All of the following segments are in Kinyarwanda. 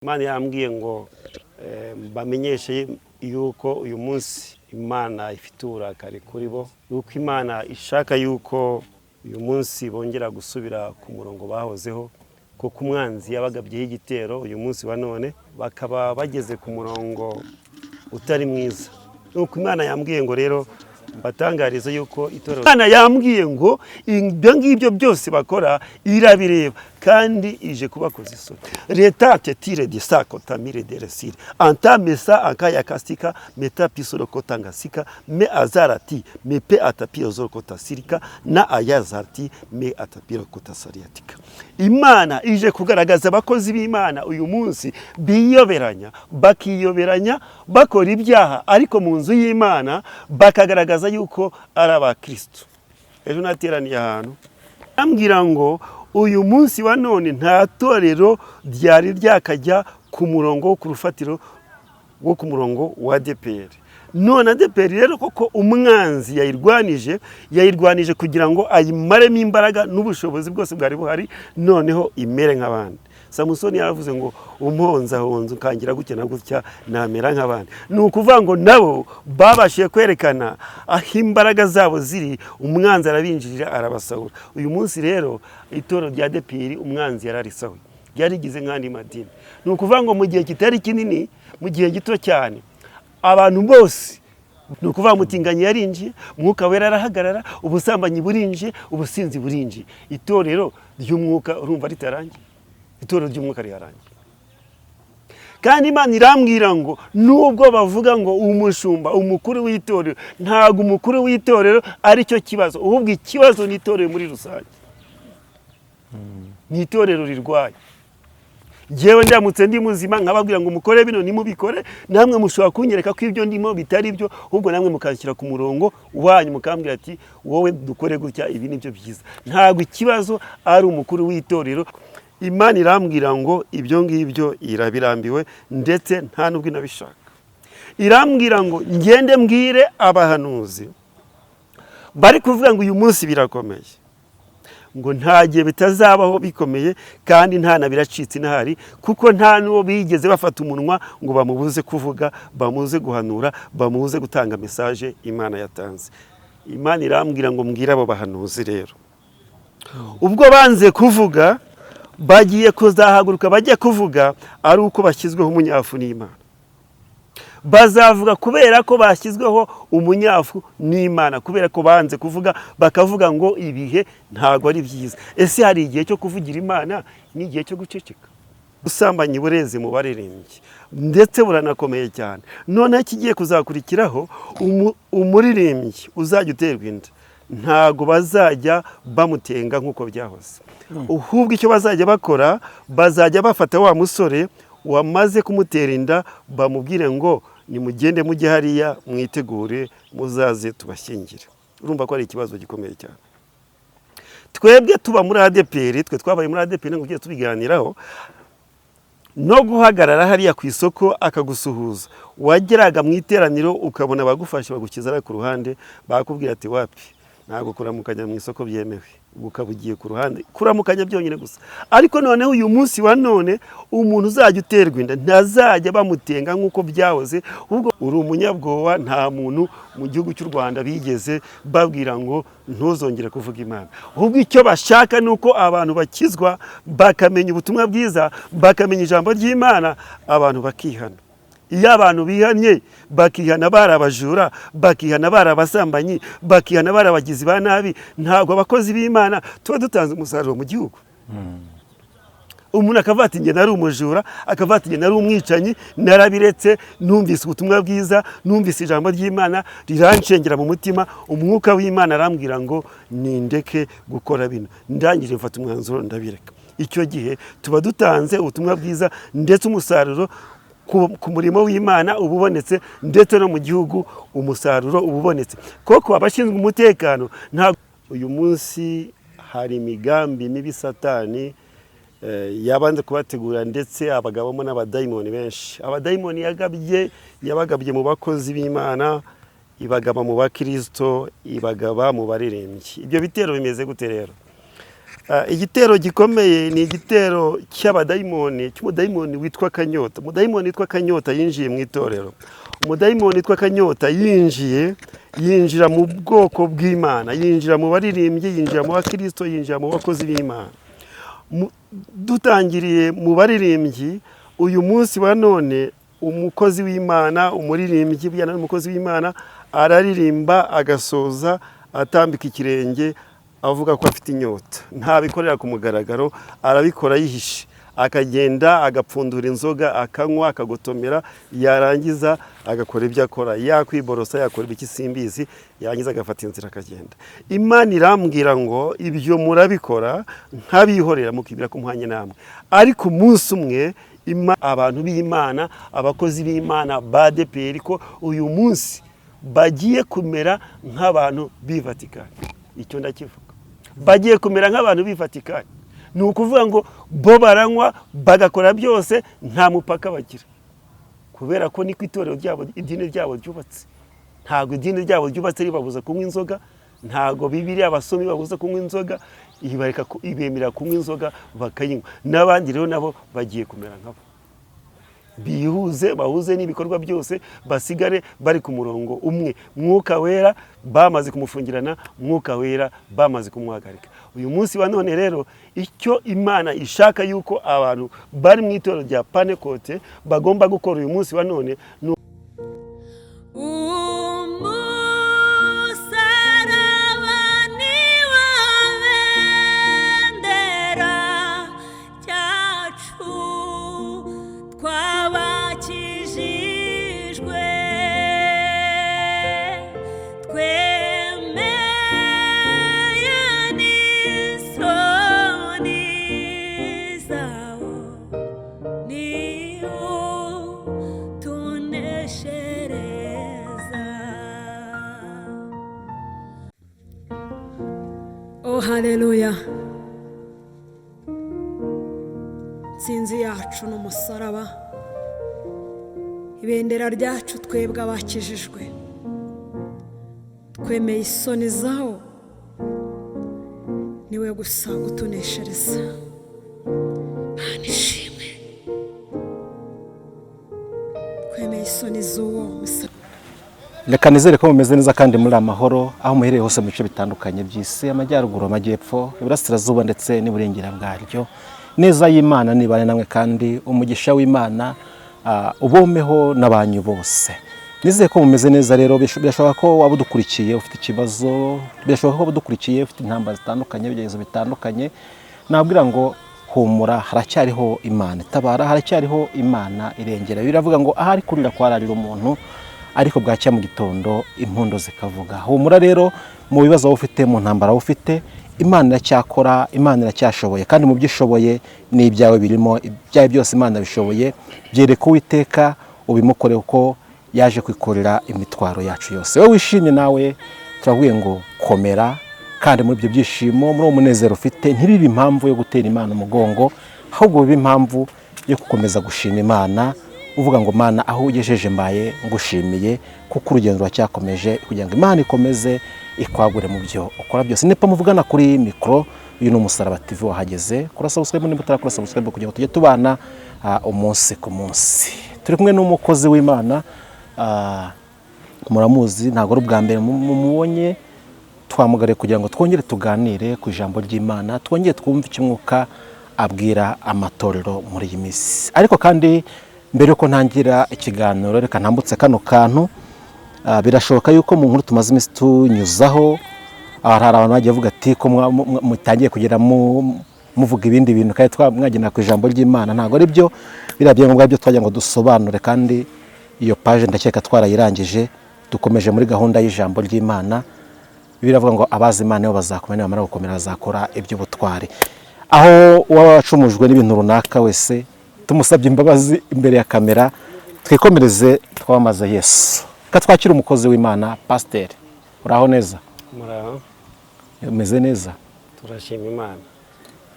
Imana yambwiye ngo bamenyeshe yuko uyu munsi Imana ifite uburakari kuri bo, yuko Imana ishaka yuko uyu munsi bongera gusubira ku murongo bahozeho, kuko umwanzi yabagabyeho igitero. Uyu munsi wa none bakaba bageze ku murongo utari mwiza. Nuko Imana yambwiye ngo rero mbatangarize yuko itorero, Imana yambwiye ngo ibyo ngibyo byose bakora irabireba kandi ije kubakoza isoni. Leta tetire de sako tamire de resire anta mesa akaya kasika meta pisoro kotangasika me azarati me pe atapiro zoro sirika na ayazarti me atapiro kota sariatika. Imana ije kugaragaza abakozi b'Imana uyu munsi biyoberanya, bakiyoberanya bakora ibyaha, ariko mu nzu y'Imana bakagaragaza yuko ari abakristo. Ejo nateraniye ahantu, ambwira ngo uyu munsi wa none nta torero ryari ryakajya ku murongo wo ku rufatiro wo ku murongo wa ADEPR. None ADEPR rero koko umwanzi yayirwanije kugira ngo ayimaremo imbaraga n'ubushobozi bwose bwari buhari, noneho imere nk'abandi. Samusoni yaravuze ngo umponzahonze ukangira gutya na gutya namera nk'abandi. Ni ukuvuga ngo nabo babashije kwerekana aho imbaraga zabo ziri, umwanzi arabinjirira arabasahura. Uyu munsi rero itorero rya ADEPR umwanzi yararisahuye, ryarigize nk'andi madini. Ni ukuvuga ngo mu gihe kitari kinini, mu gihe gito cyane, abantu bose, ni ukuvuga umutinganyi yarinjiye, Umwuka Wera arahagarara, ubusambanyi burinjiye, ubusinzi burinjiye. Itorero ry'umwuka urumva ritarangiye, itorero ry'umwuka rirarangiye. Kandi Imana irambwira ngo nubwo bavuga ngo umushumba, umukuru w'itorero, ntabwo umukuru w'itorero ari cyo kibazo, ahubwo ikibazo ni itorero muri rusange, ni itorero rirwaye. Ngewe ndamutse ndi muzima nkababwira ngo mukore bino nimubikore, namwe mushobora kunyereka ko ibyo ndimo bitari byo, ahubwo namwe mukanshyira ku murongo wanyu, mukambwira ati wowe dukore gutya, ibi nibyo byiza. Ntabwo ikibazo ari umukuru w'itorero. Imana irambwira ngo ibyo ngibyo irabirambiwe, ndetse nta n'ubwo inabishaka. Irambwira ngo ngende mbwire abahanuzi bari kuvuga ngo uyu munsi birakomeye, ngo nta gihe bitazabaho bikomeye, kandi nta na biracitse inahari, kuko nta n'uwo bigeze bafata umunwa ngo bamubuze kuvuga, bamubuze guhanura, bamubuze gutanga message Imana yatanze. Imana irambwira ngo mbwire abo bahanuzi rero, ubwo banze kuvuga, bagiye kuzahaguruka bajya kuvuga ari uko bashyizweho umunyafu n'Imana. Bazavuga kubera ko bashyizweho umunyafu n'Imana, kubera ko banze kuvuga, bakavuga ngo ibihe ntabwo ari byiza. Ese hari igihe cyo kuvugira Imana n'igihe cyo guceceka? Ubusambanyi bureze mu baririmbyi, ndetse buranakomeye cyane. Noneho ikigiye kuzakurikiraho, umuririmbyi uzajya uterwa inda ntabwo bazajya bamutenga nk'uko byahoze. Ahubwo icyo bazajya bakora, bazajya bafata wa musore wamaze kumutera inda, bamubwire ngo nimugende mujye hariya mwitegure muzaze tubashyingire. Urumva ko ari ikibazo gikomeye cyane. Twebwe tuba muri ADEPR, twe twabaye muri ADEPR, ntabwo tugiye tubiganiraho. No guhagarara hariya ku isoko akagusuhuza, wageraga mu iteraniro ukabona abagufashe bagukiza ku ruhande, bakubwira ati wapi, ntabwo kuramukanya mu isoko byemewe, ukaba ugiye ku ruhande, kuramukanya byonyine gusa. Ariko noneho uyu munsi wa none umuntu uzajya uterwa inda ntazajya bamutenga nk'uko byahoze. Ahubwo uri umunyabwoba. Nta muntu mu gihugu cy'u Rwanda bigeze babwira ngo ntuzongere kuvuga Imana. Ahubwo icyo bashaka ni uko abantu bakizwa, bakamenya ubutumwa bwiza, bakamenya ijambo ry'Imana, abantu bakihana. Iyo abantu bihannye, bakihana bari abajura, bakihana bari abasambanyi, bakihana bari abagizi ba nabi, ntabwo abakozi b'Imana tuba dutanze umusaruro mu gihugu? Umuntu akavuga ati njye nari umujura, akavuga ati njye nari umwicanyi, narabiretse, numvise ubutumwa bwiza, numvise ijambo ry'Imana rirancengera mu mutima, Umwuka w'Imana arambwira ngo nindeke gukora bino, ndangije mfata umwanzuro ndabireka. Icyo gihe tuba dutanze ubutumwa bwiza, ndetse umusaruro ku murimo w'Imana uba ubonetse, ndetse no mu gihugu umusaruro uba ubonetse. Koko abashinzwe umutekano ntabwo. Uyu munsi hari imigambi mibi Satani yabanze kubategura, ndetse abagabamo n'abadayimoni benshi. Abadayimoni yagabye, yabagabye mu bakozi b'Imana, ibagaba mu bakirisito, ibagaba mu baririmbyi. Ibyo bitero bimeze gute rero? Igitero gikomeye ni igitero cy'abadayimoni, cy'umudayimoni witwa Kanyota. Umudayimoni witwa Kanyota yinjiye mu itorero. Umudayimoni witwa Kanyota yinjiye, yinjira mu bwoko bw'Imana, yinjira mu baririmbyi, yinjira mu bakristo, yinjira mu bakozi b'Imana. Dutangiriye mu baririmbyi, uyu munsi wa none umukozi w'Imana, umuririmbyi, burya nawe umukozi w'Imana araririmba agasoza atambika ikirenge avuga ko afite inyota. Ntabikorera ku mugaragaro, arabikora yihishe, akagenda agapfundura inzoga, akanywa, akagotomera, yarangiza agakora ibyo akora, yakwiborosa, yakora ibiki simbizi, yarangiza agafata inzira akagenda. Imana irambwira ngo ibyo murabikora nkabihorera, mukibwira ko muhanye namwe, ariko umunsi umwe abantu b'Imana, abakozi b'Imana ba ADEPR, ko uyu munsi bagiye kumera nk'abantu b'i Vatikani. Icyo ndakivuga, bagiye kumera nk'abantu b'i Vatikani. Ni ukuvuga ngo bo baranywa bagakora byose, nta mupaka bagira, kubera ko niko itorero ryabo, idini ryabo ryubatse. Ntabwo idini ryabo ryubatse ribabuza kunywa inzoga, ntabwo Bibiliya abasomi babuza kunywa inzoga, ibareka ibemerera kunywa inzoga bakayinywa. N'abandi rero nabo bagiye kumera nkabo, bihuze, bahuze n'ibikorwa byose, basigare bari ku murongo umwe. Mwuka Wera bamaze kumufungirana, Mwuka Wera bamaze kumuhagarika. Uyu munsi wa none rero, icyo Imana ishaka yuko abantu bari mu itorero rya Panekote bagomba gukora uyu munsi wa none ni Umusaraba ni wo bendera ryacu twabakijijwe, twemeye n'isoni zawo, niwo tuneshereza. Oh, haleluya! Nsinzi yacu ni umusaraba, ibendera ryacu twebwe abakijijwe twemeye isoni zawo, niwe gusa utuneshereza. Mana ishimwe, twemeye isoni z'uwo musaraba. Reka nizere ko mumeze neza kandi muri amahoro aho muherereye hose mu bice bitandukanye by'isi, amajyaruguru, amajyepfo, iburasirazuba ndetse n'iburengera bwaryo. Neza y'Imana nibane namwe kandi umugisha w'Imana ubomeho n'abanyu bose. Nizeye ko mumeze neza rero. Birashoboka ko waba udukurikiye ufite ikibazo, birashoboka ko waba udukurikiye ufite intambara zitandukanye, ibigeragezo bitandukanye. Nabwira ngo humura, haracyariho Imana itabara, haracyariho Imana irengera. Biravuga ngo ahari kurira kwararira umuntu, ariko bwacya mu gitondo impundu zikavuga. Humura rero, mu bibazo waba ufite, mu ntambara waba ufite, Imana iracyakora, Imana iracyashoboye, kandi mu byo ishoboye n'ibyawe birimo. Ibyawe byose Imana bishoboye. Byereka Uwiteka, ubimukore kuko yaje kwikorera imitwaro yacu yose. Wowe wishimye nawe turabwiye ngo komera, kandi muri ibyo byishimo, muri uwo munezero ufite, ntibibe impamvu yo gutera Imana umugongo, ahubwo bibe impamvu yo gukomeza gushima Imana, uvuga ngo Mana, aho ugejeje mbaye ngushimiye, kuko urugendo ruracyakomeje kugira ngo Imana ikomeze ikwagure mu byo ukora byose. Nepo muvugana kuri mikoro, uyu ni Umusaraba TV. Wahageze, kora subscribe niba utarakora subscribe kugira ngo tujye tubana umunsi ku munsi. Turi kumwe n'umukozi w'Imana, muramuzi, ntabwo ari ubwa mbere mumubonye. Twamugare kugira ngo twongere tuganire ku ijambo ry'Imana, twongere twumve icyo Umwuka abwira amatorero muri iyi minsi. Ariko kandi mbere yuko ntangira ikiganiro, reka ntambutse kano kantu. Birashoboka yuko mu nkuru tumaze iminsi tunyuzaho, hari abantu bagiye bavuga ati ko mutangiye kugera muvuga ibindi bintu kandi mwagenda ku ijambo ry'Imana. Ntabwo ari byo, biriya byangombwa byo twagira ngo dusobanure, kandi iyo page ndakeka twarayirangije, dukomeje muri gahunda y'ijambo ry'Imana. Biravuga ngo abazi Imana nibo bazakomera, nibamara gukomera bazakora iby'ubutwari. Aho uwaba wacumujwe n'ibintu runaka wese, tumusabye imbabazi imbere ya kamera. Twikomereze, twamamaze Yesu. Reka twakire umukozi w'Imana, pasiteri. Uraho neza? Muraho. Umeze neza? Turashima Imana.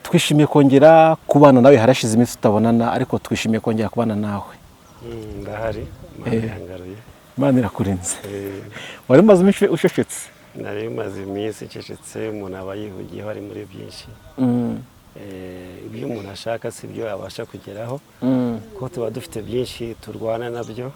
Twishimiye kongera kubana nawe. Harashize iminsi tutabonana, ariko twishimiye kongera kubana nawe. Ndahari, Imana yangaruye. Imana irakurinze. Wari umaze iminsi ucecetse. Nari maze iminsi ncecetse. Umuntu aba yihugiyeho, ari muri byinshi. Ibyo umuntu ashaka si byo abasha kugeraho, kuko tuba dufite byinshi turwana nabyo,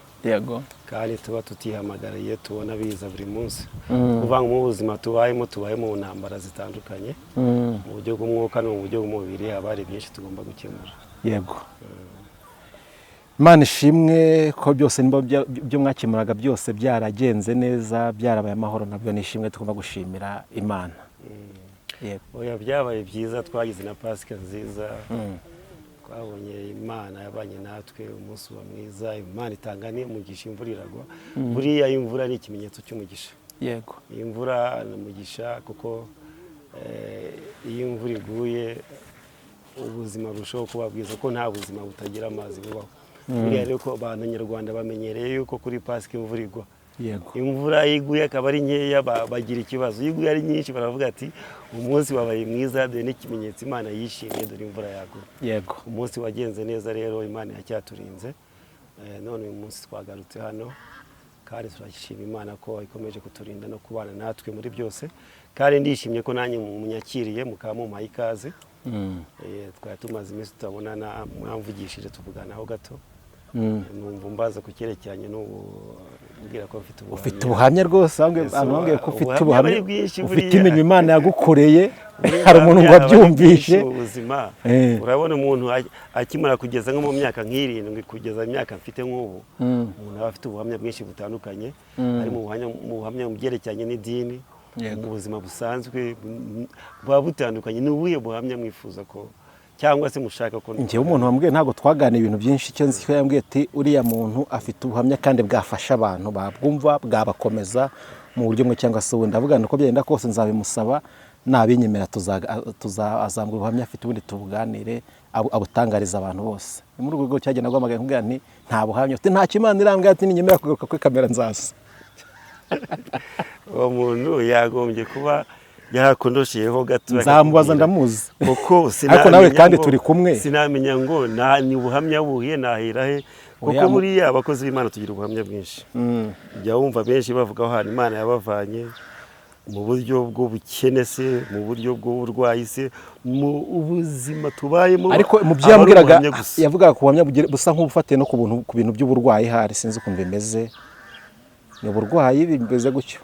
kandi tuba tutihamagariye, tubona biza buri munsi. Kuvuga ngo mu buzima tubayemo, tubaye mu ntambara zitandukanye, mu buryo bw'umwuka no mu buryo bw'umubiri, haba hari byinshi tugomba gukemura. Yego, Imana ishimwe ko byose niba byo mwakemuraga byose byaragenze neza, byarabaye amahoro. Nabyo ni ishimwe tugomba gushimira Imana. Yego. Oya, byabaye byiza. Twagize na Pasika nziza. Twabonye Imana yabanye natwe, umunsi uba mwiza, Imana itanga n'umugisha, imvura iragwa. Buriya imvura ni ikimenyetso cy'umugisha. Imvura ni umugisha, kuko iyo imvura iguye ubuzima burushaho kuba bwiza, kuko nta buzima butagira amazi bubaho. Buriya rero ko abantu nyarwanda bamenyereye yuko kuri Pasika imvura igwa, imvura iyo iguye akaba ari nkeya bagira ikibazo, iyo iguye ari nyinshi baravuga ati: "Umunsi wabaye mwiza, dore n'ikimenyetso Imana yishimye, dore imvura yaguye." Umunsi wagenze neza rero, Imana yacyaturinze. None uyu munsi twagarutse hano kandi turashima Imana ko ikomeje kuturinda no kubana natwe muri byose. Kandi ndishimye ko nanjye munyakiriye, mukaba mumpaye ikaze. Twari tumaze iminsi tutabonana, mwamvugishije tuvuganaho gato, numva mbaza ku cyerekeranye n'ubu, mbwira ko mfite ubuhamya. Ufite ubuhamya rwose. Ese Abantu bambwiye ko ufite ubuhamya ubuhamya, ari bwinshi ufite buriya. imirimo Imana yagukoreye. Buriya Hari umuntu ngo ubuhamya aba ari abyumvishe. bwinshi mu buzima. Urabona umuntu akimara kugeza nko mu myaka nk'irindwi kugeza imyaka mfite nk'ubu, umuntu aba afite ubuhamya bwinshi butandukanye, ari mu buhamya mu byerekeranye n'idini, mu buzima busanzwe, buba butandukanye. Ni ubuhe buhamya mwifuza ko cyangwa se mushaka ko? Njyewe umuntu wambwiye, ntabwo twaganiriye ibintu byinshi. Icyo nzi ko yambwiye ati: "Uriya muntu afite ubuhamya kandi bwafasha abantu babwumva, bwabakomeza mu buryo bumwe cyangwa se ubundi." Ndavuga uko byagenda kose nzabimusaba, nabinyemera azambwira ubuhamya afite, ubundi tubuganire, abutangariza abantu bose. Ni muri urwo rwego cyagenda guhamagaye nkubwira nti: "Nta buhamya ufite, ntacyo Imana irambwira." Ati: "Ninyemera kugaruka kuri kamera nzaza." Uwo muntu yagombye kuba yarakondosheyeho gato, Nzamubaza. akakubwira. Ndamuzi. Kuko Ariko nawe sinamenya kandi turi kumwe. Sinamenya ngo ni ubuhamya buhe, nahera he, kuko Oya, buriya abakozi b'Imana tugira ubuhamya bwinshi. Jya wumva benshi bavuga aho hantu Imana yabavanye mu buryo bw'ubukene se, mu buryo bw'uburwayi se, mu ubuzima tubayemo, Ariko mu byo aba ari yambwiraga, ubuhamya gusa. yavugaga ku buhamya busa nk'ubufatiye no ku buntu, ku bintu by'uburwayi. Hari sinzi ukuntu bimeze, ni uburwayi bimeze gutyo.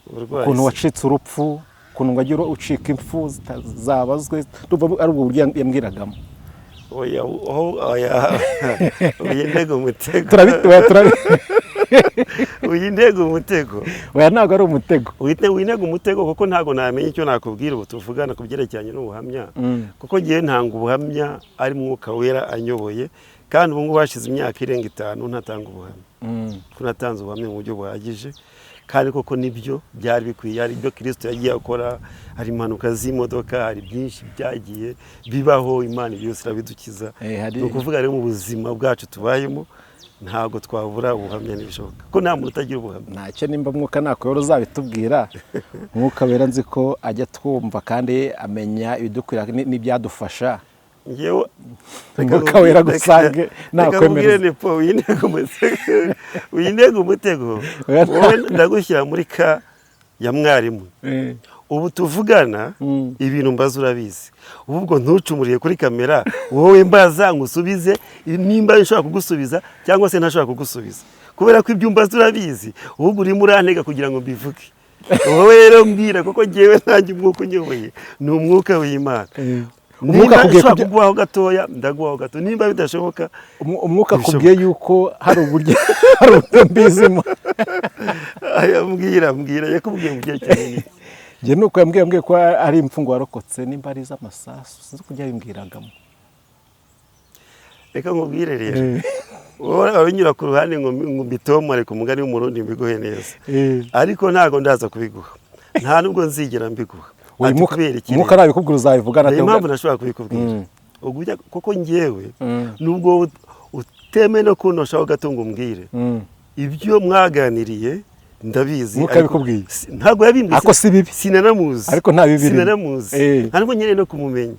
Uburwayi Ukuntu se. wacitse urupfu, ukuntu ngo wagiye ucika impfu zabazwe. Ndumva ari ubwo buryo yambwiragamo. Oya, oya, uyintega umutego. Oya, Uyintega umutego. Oya, ntabwo ari umutego. Wintega umutego, kuko ntabwo namenya icyo nakubwira ubu tuvugana ku byerekeranye n'ubuhamya, kuko ngewe ntanga ubuhamya ari Mwuka Wera anyoboye. Kandi ubu ngubu hashize imyaka irenga 5 ntatanga ubuhamya, ko natanze ubuhamya mu buryo buhagije. Kandi koko nibyo byari bikwiye, hari ibyo Kirisito yagiye akora, hari impanuka z'imodoka, hari byinshi byagiye bibaho, Imana byose irabidukiza. Ni ukuvuga rero mu buzima bwacu tubayemo ntabwo twabura ubuhamya, ntibishoboka ko nta muntu utagira ubuhamya. Ntacyo, nimba Mwuka nakuyobora uzabitubwira. Mwuka Wera nzi ko ajya twumva kandi amenya ibidukwira n'ibyadufasha. Ngewe Mwuka Wera agusange, reka nakwemereza. nkubwire Nepo, wintega umutego, wintega umutego. Oya, Wowe ndagushyira muri ka ya mwarimu. Ubu tuvugana, ibintu mbaza urabizi. Ubwo ntucumuriye kuri kamera, wowe mbaza ngusubize nimba nshobora kugusubiza cyangwa se ntashobora kugusubiza, kubera ko ibyo umbaza urabizi. Ahubwo urimo urantega kugira ngo mbivuge. Wowe rero mbwira, kuko ngewe ntange umwuka unyoboye ni umwuka w'Imana. Umwuka Nimba akubwiye nshobora kuguhaho gatoya, ndaguhaho gato. Nimba bidashoboka, Umwuka Ntibishoboka. akubwiye yuko hari uburyo mbizimo. Aya, mbwira, mbwira, yakubwiye mu byerekeranye n'iki? Njye nuko yambwiye ko ari imfungwa warokotse, nimba ari iz'amasasu, sinzi uko yabimbwiragamo. Reka nkubwire rero, wowe unyura ku ruhande ngo mbitomore ku mugani w'Umurundi, mbiguhe neza, ariko ntabwo ndaza kubiguha, nta nubwo nzigera mbiguha. Uyu Ati mwuka, kubera iki Umwuka rero? nabikubwira uzabivugana. Niyo mpamvu nashobora kubikubwira. Ubwo kuko ngewe nubwo utemeye no kunoshaho gato ngo umbwire ibyo mwaganiriye, ndabizi. Mwuka Ariko yabikubwiye? Ntabwo yabimbwiye. Ariko si bibi. Sinanamuzi. Ariko nta bibi birimo. Sinanamuzi. Nta nubwo nkeneye no kumumenya.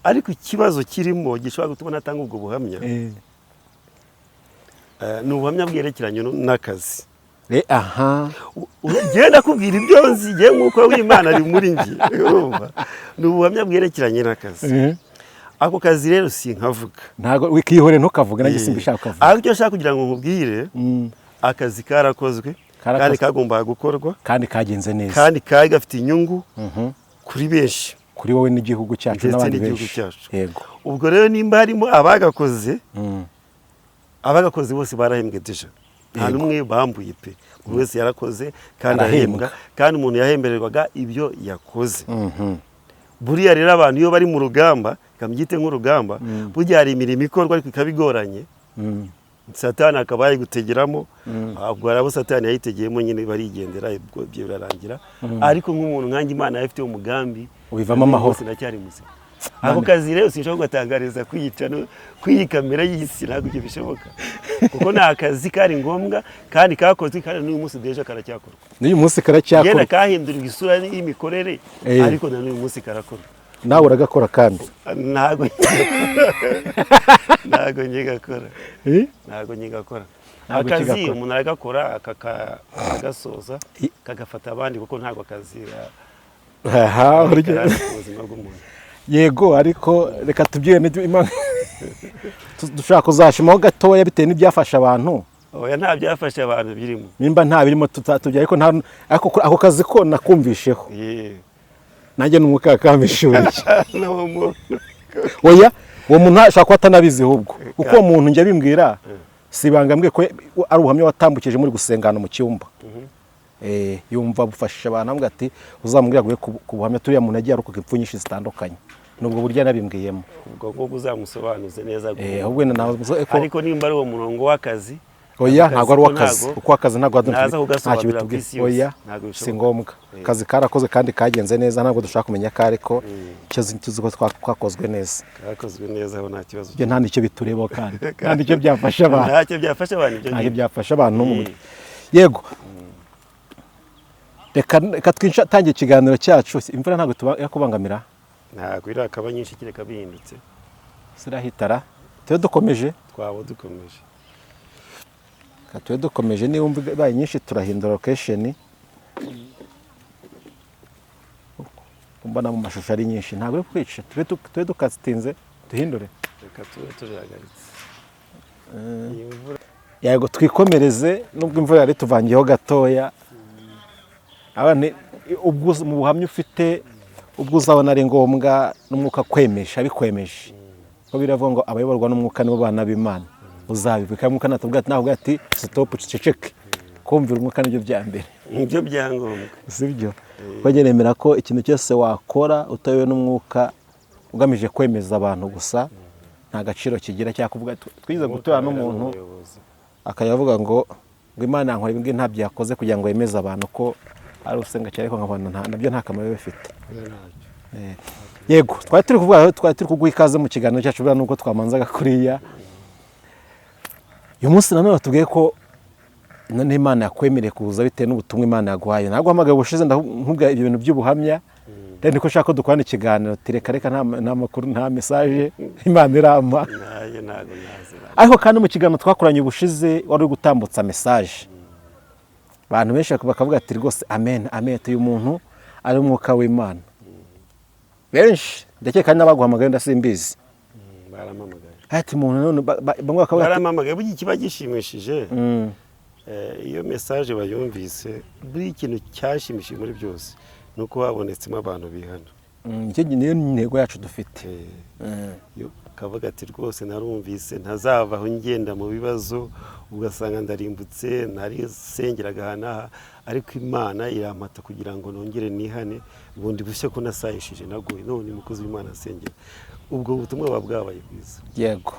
Ariko ikibazo kirimo gishobora gutuma natanga ubwo buhamya, ni ubuhamya bwerekeranye n'akazi. Aha. Genda kubwira ibyo nzi, ngewe nk'uko w'Imana ari muri njye, urumva ni ubuhamya bwerekeranye n'akazi. Ako kazi rero sinkavuga. Ntabwo wikihore, ntukavuge, nanjye simbishaka kukavuga. Ariko icyo nshaka kugira ngo nkubwire, akazi karakozwe. Karakozwe. Kandi kagombaga gukorwa. Kandi kagenze neza. Kandi kari gafite inyungu kuri benshi. Kuri wowe n'igihugu cyacu Ndetse n'abandi n'igihugu benshi. cyacu. Ubwo rero nimba harimo abagakoze, abagakoze bose barahembwe déjà, nta n'umwe bambuye pe. Buri wese yarakoze kandi Arahembwa. arahembwa, kandi umuntu yahembererwaga ibyo yakoze. Buriya rero abantu iyo bari mu rugamba, reka mbyite nk'urugamba, burya hari imirimo ikorwa ariko ikaba igoranye, Satani akaba yayigutegeramo. Ubwo hari abo Satani yayitegeyemo nyine, barigendera, ubwo ibyo birarangira. Ariko nk'umuntu nkanjye Imana yari ifite umugambi, Ubivamo amahoro. Rwose ndacyari muzima. Ako kazi rero sinshobora kugatangariza kwiyica no kw'iyi kamera y'isi, ntabwo ibyo bishoboka, kuko ni akazi kari ngombwa kandi kakozwe, kandi n'uyu munsi déjà karacyakorwa. N'uyu munsi Yenda karacyakorwa. kahindurirwa isura y'imikorere, ariko na n'uyu munsi karakorwa. Nawe uragakora kandi? Ntabwo nkigakora. Ntabwo nkigakora. Ntabwo Akazi ukigakora. umuntu aragakora, akagasoza, kagafata abandi, kuko ntabwo akazi Aha, karara ku buzima bw'umuntu. Yego, ariko reka tubyire dushobora kuzashimaho gatoya bitewe n'ibyafasha abantu. Oya, nta byafasha abantu birimo. Nimba nta birimo tutatubye, ariko nta ariko ako kazi ko nakumvisheho. Nanjye ni umwuka yakambishuriye. N'uwo muntu. Oya, uwo muntu ashobora kuba atanabizi ahubwo, kuko uwo muntu njya bimbwira, si ibanga mbwiye ko ari ubuhamya watambukije muri gusengana mu cyumba. Yumva bufashije abantu, avuga ati uzamubwira aguhe ku buhamya turiya muntu yagiye arokoka impfu nyinshi zitandukanye, nubwo buryo yanabimbwiyemo. Ubwo ngubwo uzamusobanuze neza. Ahubwo wenda nawe ko Ariko nimba ari uwo murongo w'akazi, Oya, ako ntabwo ari kazi ko uw'akazi, kuko akazi ntabwo naza ntacyo kugasobanurira ku bitubwiye. isi yose. Oya, Ntabwo si bishoboka. ngombwa. Akazi karakoze kandi kagenze neza, ntabwo dushaka kumenya ko ariko icyo tuzi ko twakozwe neza. Kakozwe neza, aho nta kibazo. Ibyo nta nicyo biturebaho kandi nta nicyo byafasha abantu. Ntacyo byafasha abantu ibyo Ntacyo ngibyo. byafasha abantu mu Yego, reka twinshi ikiganiro cyacu. Imvura ntabwo irakubangamira? Ntabwo irakaba nyinshi, kereka bihindutse. Zirahitara, tube dukomeje. Twaba dukomeje. Reka tube dukomeje, niba wumva ibaye nyinshi turahindura location. Mbona mu mashusho ari nyinshi, ntabwo uri kwica, tube dukatinze duhindure. Reka tube tujagaritse iyi mvura. Yego, twikomereze nubwo imvura yari tuvangiyeho gatoya. Abantu ubwo mu buhamya ufite, ubwo uzabona ari ngombwa n'umwuka kwemeje abikwemeje, ko biravuga ngo abayoborwa n'umwuka nibo bana b'Imana, uzabivuga kandi umwuka natubwira ati, nawe ati stop, uceceke. Kumvira umwuka nibyo bya mbere. Nibyo byangombwa. Sibyo? Kuko nemera ko ikintu cyose wakora utayobewe n'umwuka, ugamije kwemeza abantu gusa, nta gaciro kigira. Cyangwa kuvuga twize gutura n'umuntu Umuyobozi. akajya avuga ngo Imana yankora ibi ngibi, ntabyo yakoze kugira ngo yemeze abantu ko ari usenga cyane, ariko nkabona nabyo nta kamaro biba bifite. Ntacyo. Yego, twari turi kuvuga, twari turi kuguha ikaze mu kiganiro cyacu. Buriya nubwo twamanzaga kuriya, uyu munsi nanone batubwiye ko none Imana yakwemereye kuza bitewe n'ubutumwa Imana yaguhaye. Ntabwo uhamagaye ubushize nkubwira ibyo bintu by'ubuhamya, rero niko nshaka ko dukorana ikiganiro. Ati reka reka, nta makuru, nta message Imana irampa. Nanjye ntabwo nazi. Ariko kandi mu kiganiro twakoranye ubushize wari uri gutambutsa message, abantu benshi bakavuga ati rwose amen, amen, uyu muntu ari umwuka w'Imana. Benshi ndakeka n'abaguhamagaye, ndasimbizi. Barampamagaye. Ati umuntu none bamwe bakavuga ati Barampamagaye. Burya ikiba gishimishije, iyo message bayumvise, buri ikintu cyashimishije muri byose ni uko habonetsemo abantu bihana. Icyo niyo ntego yacu dufite. Iyo kavuga ati rwose narumvise ntazava aho ngenda mu bibazo, ugasanga ndarimbutse, narisengeraga aha n'aha, ariko Imana irampata kugira ngo nongere nihane bundi bushya, ko nasayishije naguye, none umukozi w'Imana asengera, ubwo butumwa buba bwabaye bwiza. Yego.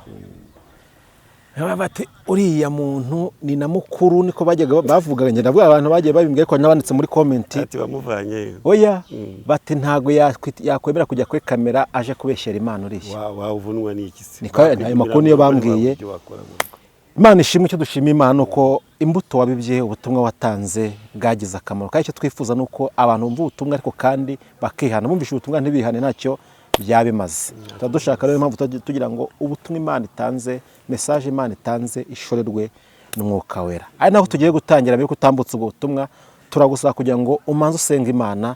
Baba bati uriya muntu ni na mukuru, niko bajyaga bavuga. Njye ndavuga abantu bagiye babimbwira, ariko n'abanditse muri comment. Ati bamuvanyeyo. Oya, bati ntabwo yakwemera kujya kuri kamera aje kubeshyera Imana uriya. Wavunwa n'iki se? Ayo makuru niyo bambwiye. Ibyo wakora mu rugo. Imana ishimwe. Icyo dushima Imana ni uko imbuto wabibye, ubutumwa watanze bwagize akamaro, kandi icyo twifuza ni uko abantu bumva ubutumwa ariko kandi bakihana. Bumvishe ubutumwa ntibihane, ntacyo byaba bimaze. Tuba dushaka rero impamvu tugira ngo ubutumwa Imana itanze, message Imana itanze ishorerwe n'Umwuka Wera. Ari naho tugiye gutangira. Mbere yuko utambutse ubwo butumwa, turagusaba kugira ngo umanze usenge Imana.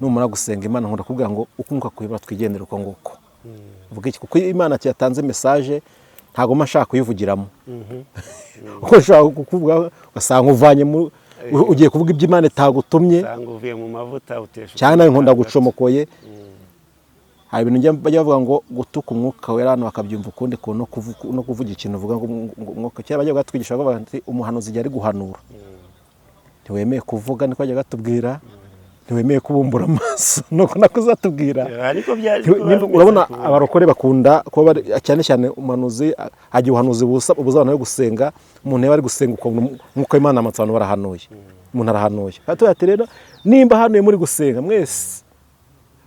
Numara gusenga Imana, nkunda kuvuga ngo uko Umwuka akuyobora twigendere uko nguko. Uvuga iki? Kuko Imana yatanze message, ntabwo mba nshaka kuyivugiramo, kuko ushobora kukuvuga ugasanga uvanye mu ugiye kuvuga ibyo Imana itagutumye. Usanga uvuye mu mavuta, utesha. Cyane, nawe nkunda gucomokoye. Hari ibintu bajya bavuga ngo gutuka Umwuka Wera, hano bakabyumva ukundi kuntu, no kuvuga ikintu uvuga ngo umwuka. Kera bajya batwigisha bavuga bati umuhanuzi igihe ari guhanura ntiwemeye kuvuga, niko bajya batubwira, ntiwemeye kubumbura amaso, nuko nako uzatubwira. Ariko byari Urabona abarokore bakunda kuba cyane cyane umuhanuzi hagiye ubuhanuzi buza abantu bari gusenga. Umuntu yaba ari gusenga, ukabona umwuka w'Imana amatse, abantu barahanuye, umuntu arahanuye. Baratubwira ati rero nimba hanuye muri gusenga mwese,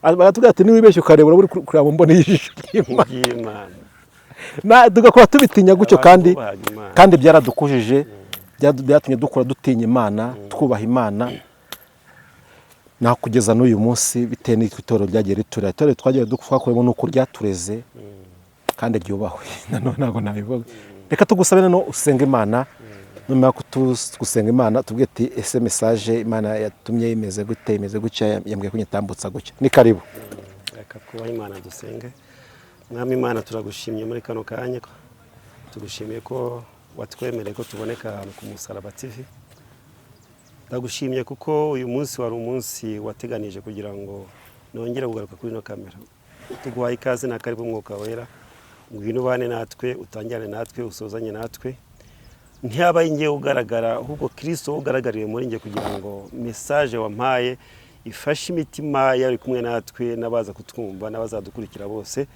baratubwira ati niwibeshye ukareba, uraba uri kureba mu mboni y'ijisho ry'Imana. Ry'Imana. Tugakora tubitinya gutyo. Abantu Kandi bubahaga Imana. Kandi byaradukujije, byatumye dukura dutinya Imana, twubaha Imana naho kugeza n'uyu munsi, bitewe n'uko itorero ryagiye riturera. Itorero twagiye twakuyemo ni uko ryatureze kandi ryubahwe. Nanone ntabwo nabivuga. Reka tugusabe noneho usenga Imana. Numara gusenga Imana, tubwire ati ese message Imana yatumye imeze gute, imeze gutya, yambwiye ko nyitambutsa gutya. Ni karibu. Reka twubahe Imana, dusenge. Mwami Imana, turagushimye muri kano kanya. Tugushimiye ko watwemereye ko tuboneka ahantu ku Musaraba TV. Ndagushimye kuko uyu munsi wari umunsi wateganije kugira ngo nongere kugaruka kuri ino kamera. Tuguhaye ikaze na karibu, Umwuka Wera. Ngwino ubane natwe, utangirane natwe, usozanye natwe. Ntihabaye ngewe ugaragara, ahubwo Kirisito ugaragariye muri njye, kugira ngo message wampaye ifashe imitima y'abari kumwe natwe n'abaza kutwumva n'abazadukurikira bose,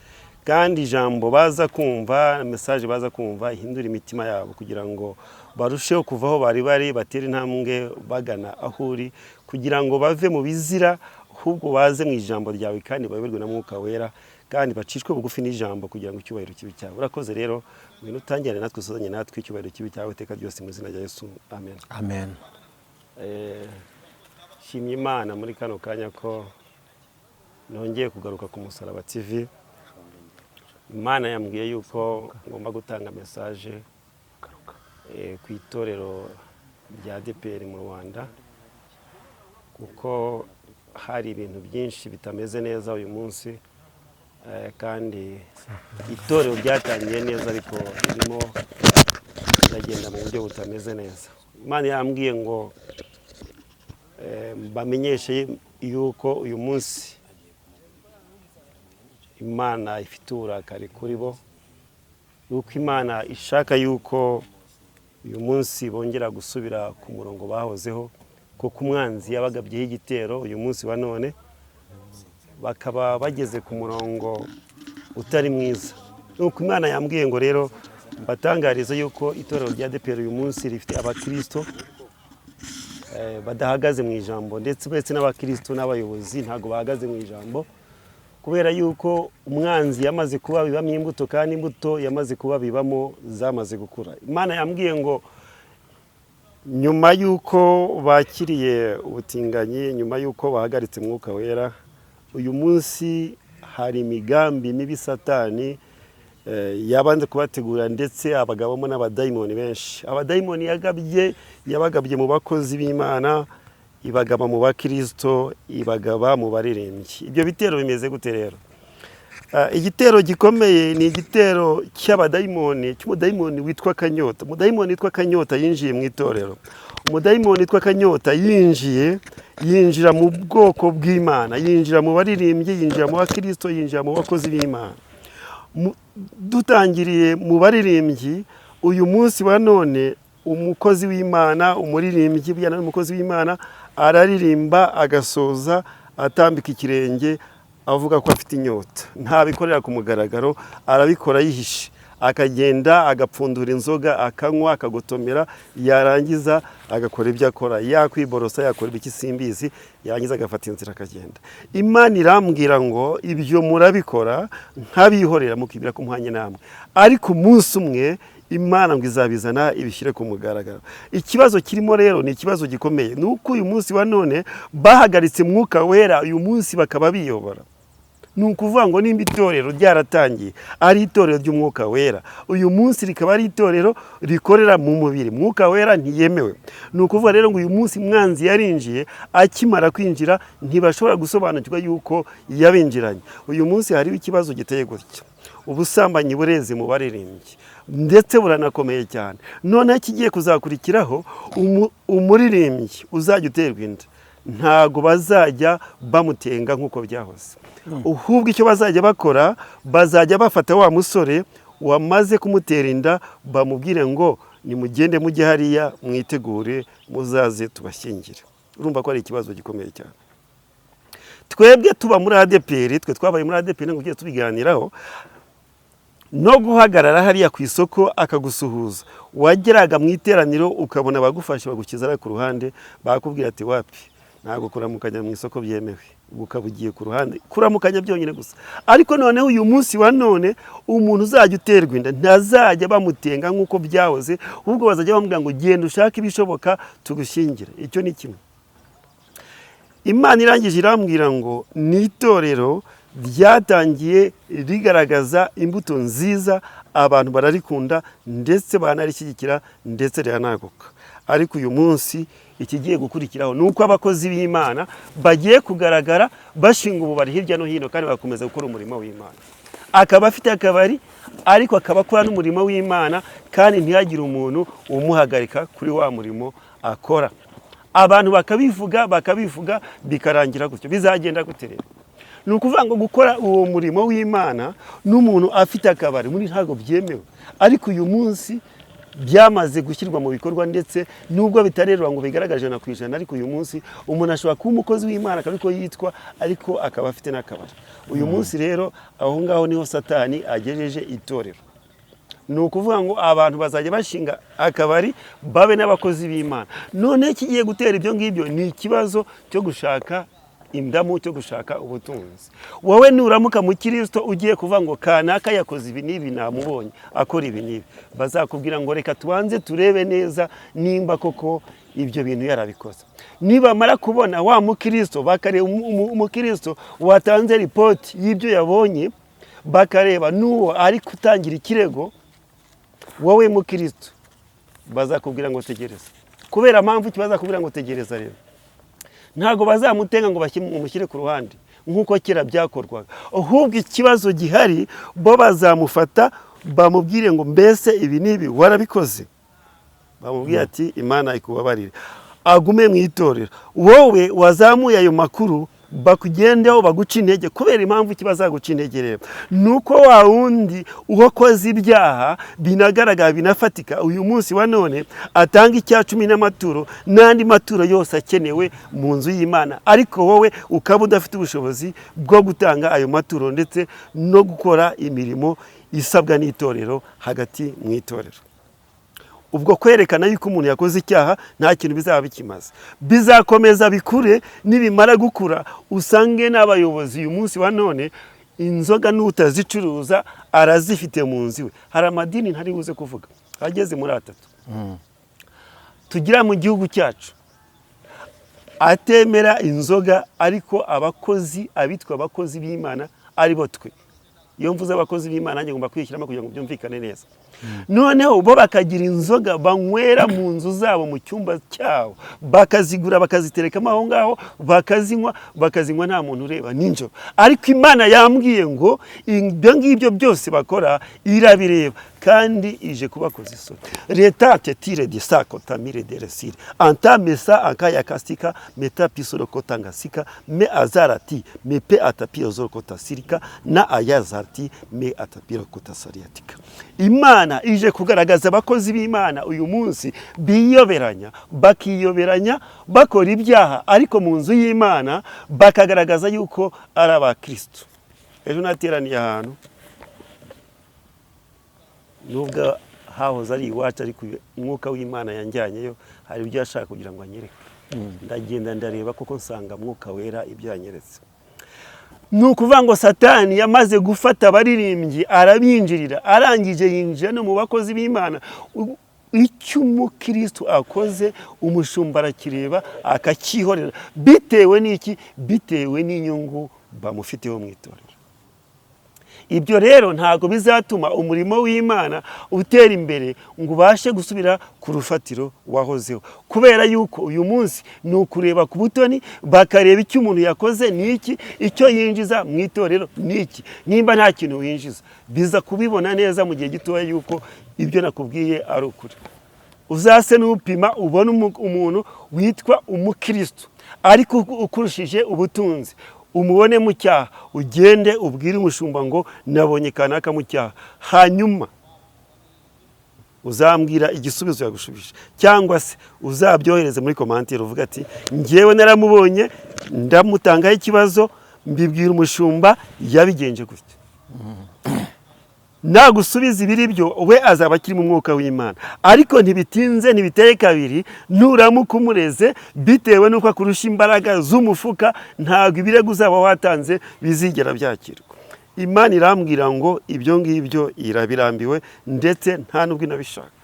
kandi ijambo baza kumva, message baza kumva, ihindure imitima yabo kugira ngo barusheho kuva aho bari bari, batere intambwe bagana aho uri, kugira ngo bave mu bizira, ahubwo baze mu ijambo ryawe, kandi bayoborwe na Mwuka Wera, kandi bacishwe bugufi n'ijambo, kugira ngo icyubahiro kibe cyawe. Urakoze rero. Ngwino utangirane natwe, usozanye natwe, icyubahiro kibe cyawe iteka ryose, mu izina rya Yesu, amen. Amen. Shimye Imana muri kano kanya ko nongeye kugaruka ku Musaraba TV. Imana yambwiye yuko ngomba gutanga message ku itorero rya ADEPR mu Rwanda, kuko hari ibintu byinshi bitameze neza uyu munsi, kandi itorero ryatangiye neza, ariko ririmo riragenda mu buryo butameze neza. Imana yambwiye ngo bamenyeshe yuko uyu munsi Imana ifite uburakari kuri bo, yuko Imana ishaka yuko uyu munsi bongera gusubira ku murongo bahozeho, kuko umwanzi yabagabyeho igitero. Uyu munsi wa none bakaba bageze ku murongo utari mwiza. Nuko Imana yambwiye ngo rero mbatangarize yuko itorero rya ADEPR uyu munsi rifite abakirisito badahagaze mu ijambo, ndetse uretse n'abakirisito n'abayobozi ntabwo bahagaze mu ijambo, kubera yuko umwanzi yamaze kubabibamo imbuto, kandi imbuto yamaze kubabibamo zamaze gukura. Imana yambwiye ngo nyuma y'uko bakiriye ubutinganyi, nyuma y'uko bahagaritse Mwuka Wera, uyu munsi hari imigambi mibi Satani yabanje kubategura, ndetse abagabamo n'abadayimoni benshi. Abadayimoni yagabye, yabagabye mu bakozi b'Imana, ibagaba mu bakirisito, ibagaba mu baririmbyi. Ibyo bitero bimeze gute rero? Igitero gikomeye ni igitero cy'abadayimoni, cy'umudayimoni witwa Kanyota. Umudayimoni witwa Kanyota yinjiye mu itorero. Umudayimoni witwa Kanyota yinjiye, yinjira mu bwoko bw'Imana, yinjira mu baririmbyi, yinjira mu bakirisito, yinjira mu bakozi b'Imana. Dutangiriye mu baririmbyi, uyu munsi wa none umukozi w'Imana, umuririmbyi, burya nawe umukozi w'Imana araririmba agasoza atambika ikirenge, avuga ko afite inyota. Ntabikorera ku mugaragaro, arabikora yihishe, akagenda agapfundura inzoga, akanywa, akagotomera, yarangiza agakora ibyo akora, yakwiborosa, yakora ibiki simbizi, yarangiza agafata inzira akagenda. Imana irambwira ngo ibyo murabikora nk'abihorera, mukibwira ko muhanye namwe, ariko umunsi umwe Imana ngo izabizana ibishyire ku mugaragaro. Ikibazo kirimo rero ni ikibazo gikomeye, ni uko uyu munsi wa none bahagaritse Mwuka Wera, uyu munsi bakaba biyobora. Ni ukuvuga ngo nimba itorero ryaratangiye ari itorero ry'Umwuka Wera, uyu munsi rikaba ari itorero rikorera mu mubiri, Mwuka Wera ntiyemewe. Ni ukuvuga rero ngo uyu munsi mwanzi yarinjiye, akimara kwinjira ntibashobora gusobanukirwa yuko yabinjiranye. Uyu munsi hariho ikibazo giteye gutya: ubusambanyi bureze mu baririmbyi, ndetse buranakomeye cyane. Noneho ikigiye kuzakurikiraho, umuririmbyi uzajya uterwa inda ntago bazajya bamutenga nk'uko byahoze. Ahubwo icyo bazajya bakora, bazajya bafata wa musore wamaze kumutera inda, bamubwire ngo nimugende mujye hariya mwitegure muzaze tubashyingire. Urumva ko ari ikibazo gikomeye cyane. Twebwe tuba muri ADEPR, twe twabaye muri ADEPR ngo tugiye tubiganiraho, no guhagarara hariya ku isoko akagusuhuza, wageraga mu iteraniro ukabona abagufashe bagukiza ari ku ruhande, bakubwira ati wapi, ntabwo kuramukanya mu isoko byemewe, ubwo ukaba ugiye ku ruhande, kuramukanya byonyine gusa. Ariko noneho uyu munsi wa none, umuntu uzajya uterwa inda ntazajya bamutenga nk'uko byahoze, ahubwo bazajya bamubwira ngo genda ushake ibishoboka tugushyingire. Icyo ni kimwe. Imana irangije irambwira ngo ni itorero ryatangiye rigaragaza imbuto nziza, abantu bararikunda ndetse banarishyigikira, ndetse riranaguka. Ariko uyu munsi ikigiye gukurikiraho ni uko abakozi b'Imana bagiye kugaragara bashinga ububari hirya no hino, kandi bagakomeza gukora umurimo w'Imana. Akaba afite akabari, ariko akaba akora n'umurimo w'Imana, kandi ntihagire umuntu umuhagarika kuri wa murimo akora. Abantu bakabivuga, bakabivuga, bikarangira gutyo. Bizagenda gute rero? Ni ukuvuga ngo gukora uwo murimo w'Imana n'umuntu afite akabari muri ntabwo byemewe, ariko uyu munsi byamaze gushyirwa mu bikorwa, ndetse nubwo bitarerwa ngo bigaragaje 100%, ariko uyu munsi umuntu ashobora kuba umukozi w'Imana akaba ariko yitwa, ariko akaba afite n'akabari. Uyu munsi rero aho ngaho niho Satani agejeje itorero. Ni ukuvuga ngo abantu bazajya bashinga akabari babe n'abakozi b'Imana. Noneho ikigiye gutera ibyo ngibyo ni ikibazo cyo gushaka indamu, cyo gushaka ubutunzi. Wowe nuramuka mu kirisito ugiye kuvuga ngo kanaka yakoze ibi n'ibi, namubonye akora ibi n'ibi, bazakubwira ngo reka tubanze turebe neza nimba koko ibyo bintu yarabikoze. Nibamara kubona wa mukirisito, bakareba umukirisito watanze ripoti y'ibyo yabonye, bakareba n'uwo ari gutangira ikirego, wowe mukirisito bazakubwira ngo tegereza. Kubera mpamvu ki bazakubwira ngo tegereza rero? Ntabwo bazamutenga ngo bamushyire ku ruhande nk'uko kera byakorwaga. Ahubwo ikibazo gihari, bo bazamufata bamubwire ngo mbese ibi n'ibi warabikoze? Bamubwire ati Imana ikubabarire, agume mu itorero. Wowe wazamuye ayo makuru bakugendeho baguca intege. Kubera impamvu ki bazaguca intege rero? Ni uko wa wundi uwakoze ibyaha binagaragara binafatika, uyu munsi wa none atanga icya cumi n'amaturo n'andi maturo yose akenewe mu nzu y'Imana, ariko wowe ukaba udafite ubushobozi bwo gutanga ayo maturo ndetse no gukora imirimo isabwa n'itorero hagati mu itorero. Ubwo kwerekana yuko umuntu yakoze icyaha nta kintu bizaba bikimaze. Bizakomeza bikure, nibimara gukura usange n'abayobozi uyu munsi wa none inzoga n'utazicuruza arazifite mu nzu iwe. Hari amadini ntari buze kuvuga ageze muri atatu tugira mu gihugu cyacu atemera inzoga, ariko abakozi, abitwa abakozi b'Imana, ari bo twe. Iyo mvuze abakozi b'Imana nanjye ngomba kwishyiramo kugira ngo byumvikane neza. Noneho bo bakagira inzoga banywera mu nzu zabo, mu cyumba cyabo, bakazigura bakaziterekamo aho ngaho, bakazinywa, bakazinywa nta muntu ureba nijoro. Ariko Imana yambwiye ngo ibyo ngibyo byose bakora irabireba, kandi ije kubakoza isoni. Leta tetire de sako tamire de resire anta mesa akaya kasika meta pisoro kotangasika me azarati me pe atapiro zoro sirika na ayazarti me atapiro kotasariatika. Imana ije kugaragaza abakozi b'Imana uyu munsi biyoberanya, bakiyoberanya bakora ibyaha, ariko mu nzu y'Imana bakagaragaza yuko ari abakristo. Ejo nateraniye ahantu, nubwo hahoze ari iwacu, ariko Umwuka w'Imana yanjyanyeyo, hari ibyo yashaka kugira ngo anyereke. Ndagenda ndareba koko, nsanga Mwuka Wera ibyo yanyeretse ni ukuvuga ngo Satani yamaze gufata abaririmbyi arabinjirira, arangije yinjira no mu bakozi b'Imana. Icyo umukristo akoze umushumba arakireba akacyihorera. Bitewe n'iki? Bitewe n'inyungu bamufiteho mu itorero. Ibyo rero ntabwo bizatuma umurimo w'Imana utera imbere ngo ubashe gusubira ku rufatiro wahozeho, kubera yuko uyu munsi ni ukureba ku butoni, bakareba icyo umuntu yakoze ni iki, icyo yinjiza mu itorero ni iki. Nimba nta kintu winjiza, biza kubibona neza mu gihe gitoya yuko ibyo nakubwiye ari ukuri. Uzase n'upima ubone umuntu witwa umukristo ariko ukurushije ubutunzi, umubone mu cyaha, ugende ubwire umushumba ngo nabonye kanaka mu cyaha, hanyuma uzambwira igisubizo yagushubije, cyangwa se uzabyohereze muri commentaire uvuga ati ngewe naramubonye, ndamutangaho ikibazo, mbibwira umushumba, yabigenje gutya. Nagusubiza ibiri byo, we azaba akiri mu mwuka w'Imana, ariko ntibitinze, ntibiteye kabiri, nuramuka umureze bitewe n'uko akurusha imbaraga z'umufuka, ntabwo ibirego uzaba watanze bizigera byakirwa. Imana irambwira ngo ibyo ngibyo irabirambiwe, ndetse nta n'ubwo inabishaka.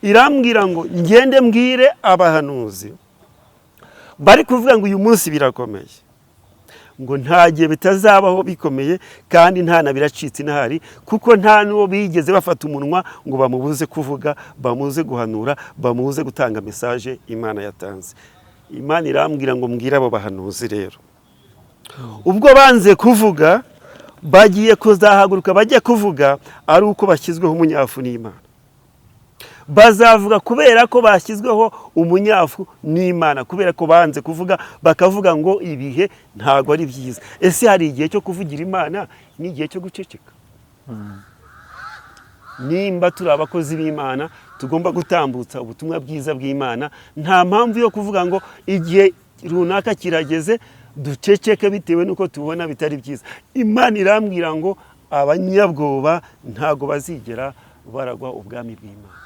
Irambwira ngo ngende mbwire abahanuzi bari kuvuga ngo uyu munsi birakomeye, ngo nta gihe bitazabaho bikomeye, kandi nta na biracitse inahari, kuko nta n'uwo bigeze bafata umunwa ngo bamubuze kuvuga, bamubuze guhanura, bamubuze gutanga message Imana yatanze. Imana irambwira ngo mbwire abo bahanuzi rero, ubwo banze kuvuga, bagiye kuzahaguruka bajye kuvuga ari uko bashyizweho umunyafu n'Imana. Bazavuga kubera ko bashyizweho umunyafu n'Imana, kubera ko banze kuvuga, bakavuga ngo ibihe ntabwo ari byiza. Ese hari igihe cyo kuvugira Imana n'igihe cyo guceceka? Nimba turi abakozi b'Imana, tugomba gutambutsa ubutumwa bwiza bw'Imana. Nta mpamvu yo kuvuga ngo igihe runaka kirageze duceceke bitewe n'uko tubona bitari byiza. Imana irambwira ngo abanyabwoba ntabwo bazigera baragwa ubwami bw'Imana,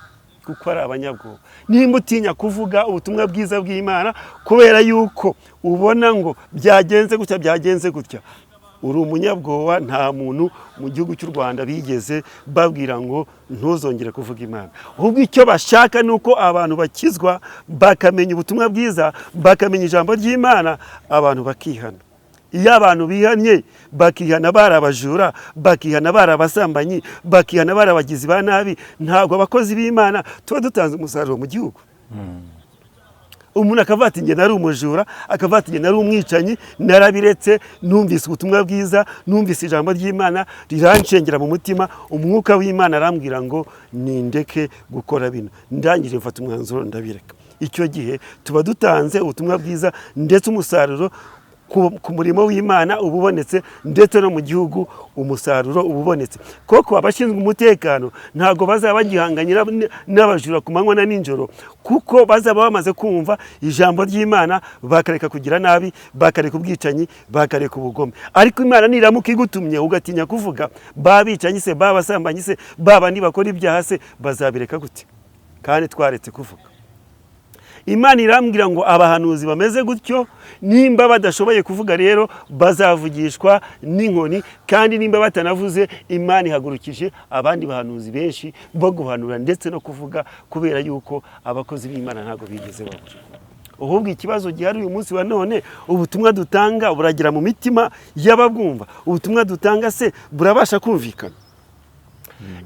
kuko ari abanyabwoba. Nimba utinya kuvuga ubutumwa bwiza bw'Imana kubera yuko ubona ngo byagenze gutya, byagenze gutya, uri umunyabwoba. Nta muntu mu gihugu cy'u Rwanda bigeze babwira ngo ntuzongere kuvuga Imana. Ahubwo icyo bashaka ni uko abantu bakizwa, bakamenya ubutumwa bwiza, bakamenya ijambo ry'Imana, abantu bakihana. Iyo abantu bihannye, bakihana bari abajura, bakihana bari abasambanyi, bakihana bari abagizi ba nabi, ntabwo abakozi b'Imana tuba dutanze umusaruro mu gihugu? Umuntu akavuga ati njye nari umujura, akavuga ati njye nari umwicanyi, narabiretse, numvise ubutumwa bwiza, numvise ijambo ry'Imana riranshengera mu mutima, umwuka w'Imana arambwira ngo nindeke gukora bino, ndangije mfata umwanzuro ndabireka. Icyo gihe tuba dutanze ubutumwa bwiza, ndetse umusaruro ku murimo w'Imana uba ubonetse, ndetse no mu gihugu umusaruro uba ubonetse. Koko abashinzwe umutekano ntabwo bazaba bagihanganye n'abajura ku manywa na nijoro, kuko bazaba bamaze kumva ijambo ry'Imana, bakareka kugira nabi, bakareka ubwicanyi, bakareka ubugome. Ariko Imana niramuka igutumye ugatinya kuvuga, babicanyi se, babasambanyi se, babandi bakora ibyaha se, bazabireka gute kandi twaretse kuvuga? Imana irambwira ngo abahanuzi bameze gutyo, nimba badashoboye kuvuga rero, bazavugishwa n'inkoni, kandi nimba batanavuze, Imana ihagurukije abandi bahanuzi benshi bo guhanura ndetse no kuvuga, kubera yuko abakozi b'Imana ntabwo bigeze babura. Ahubwo ikibazo gihari uyu munsi wa none, ubutumwa dutanga buragera mu mitima y'ababwumva? Ubutumwa dutanga se burabasha kumvikana?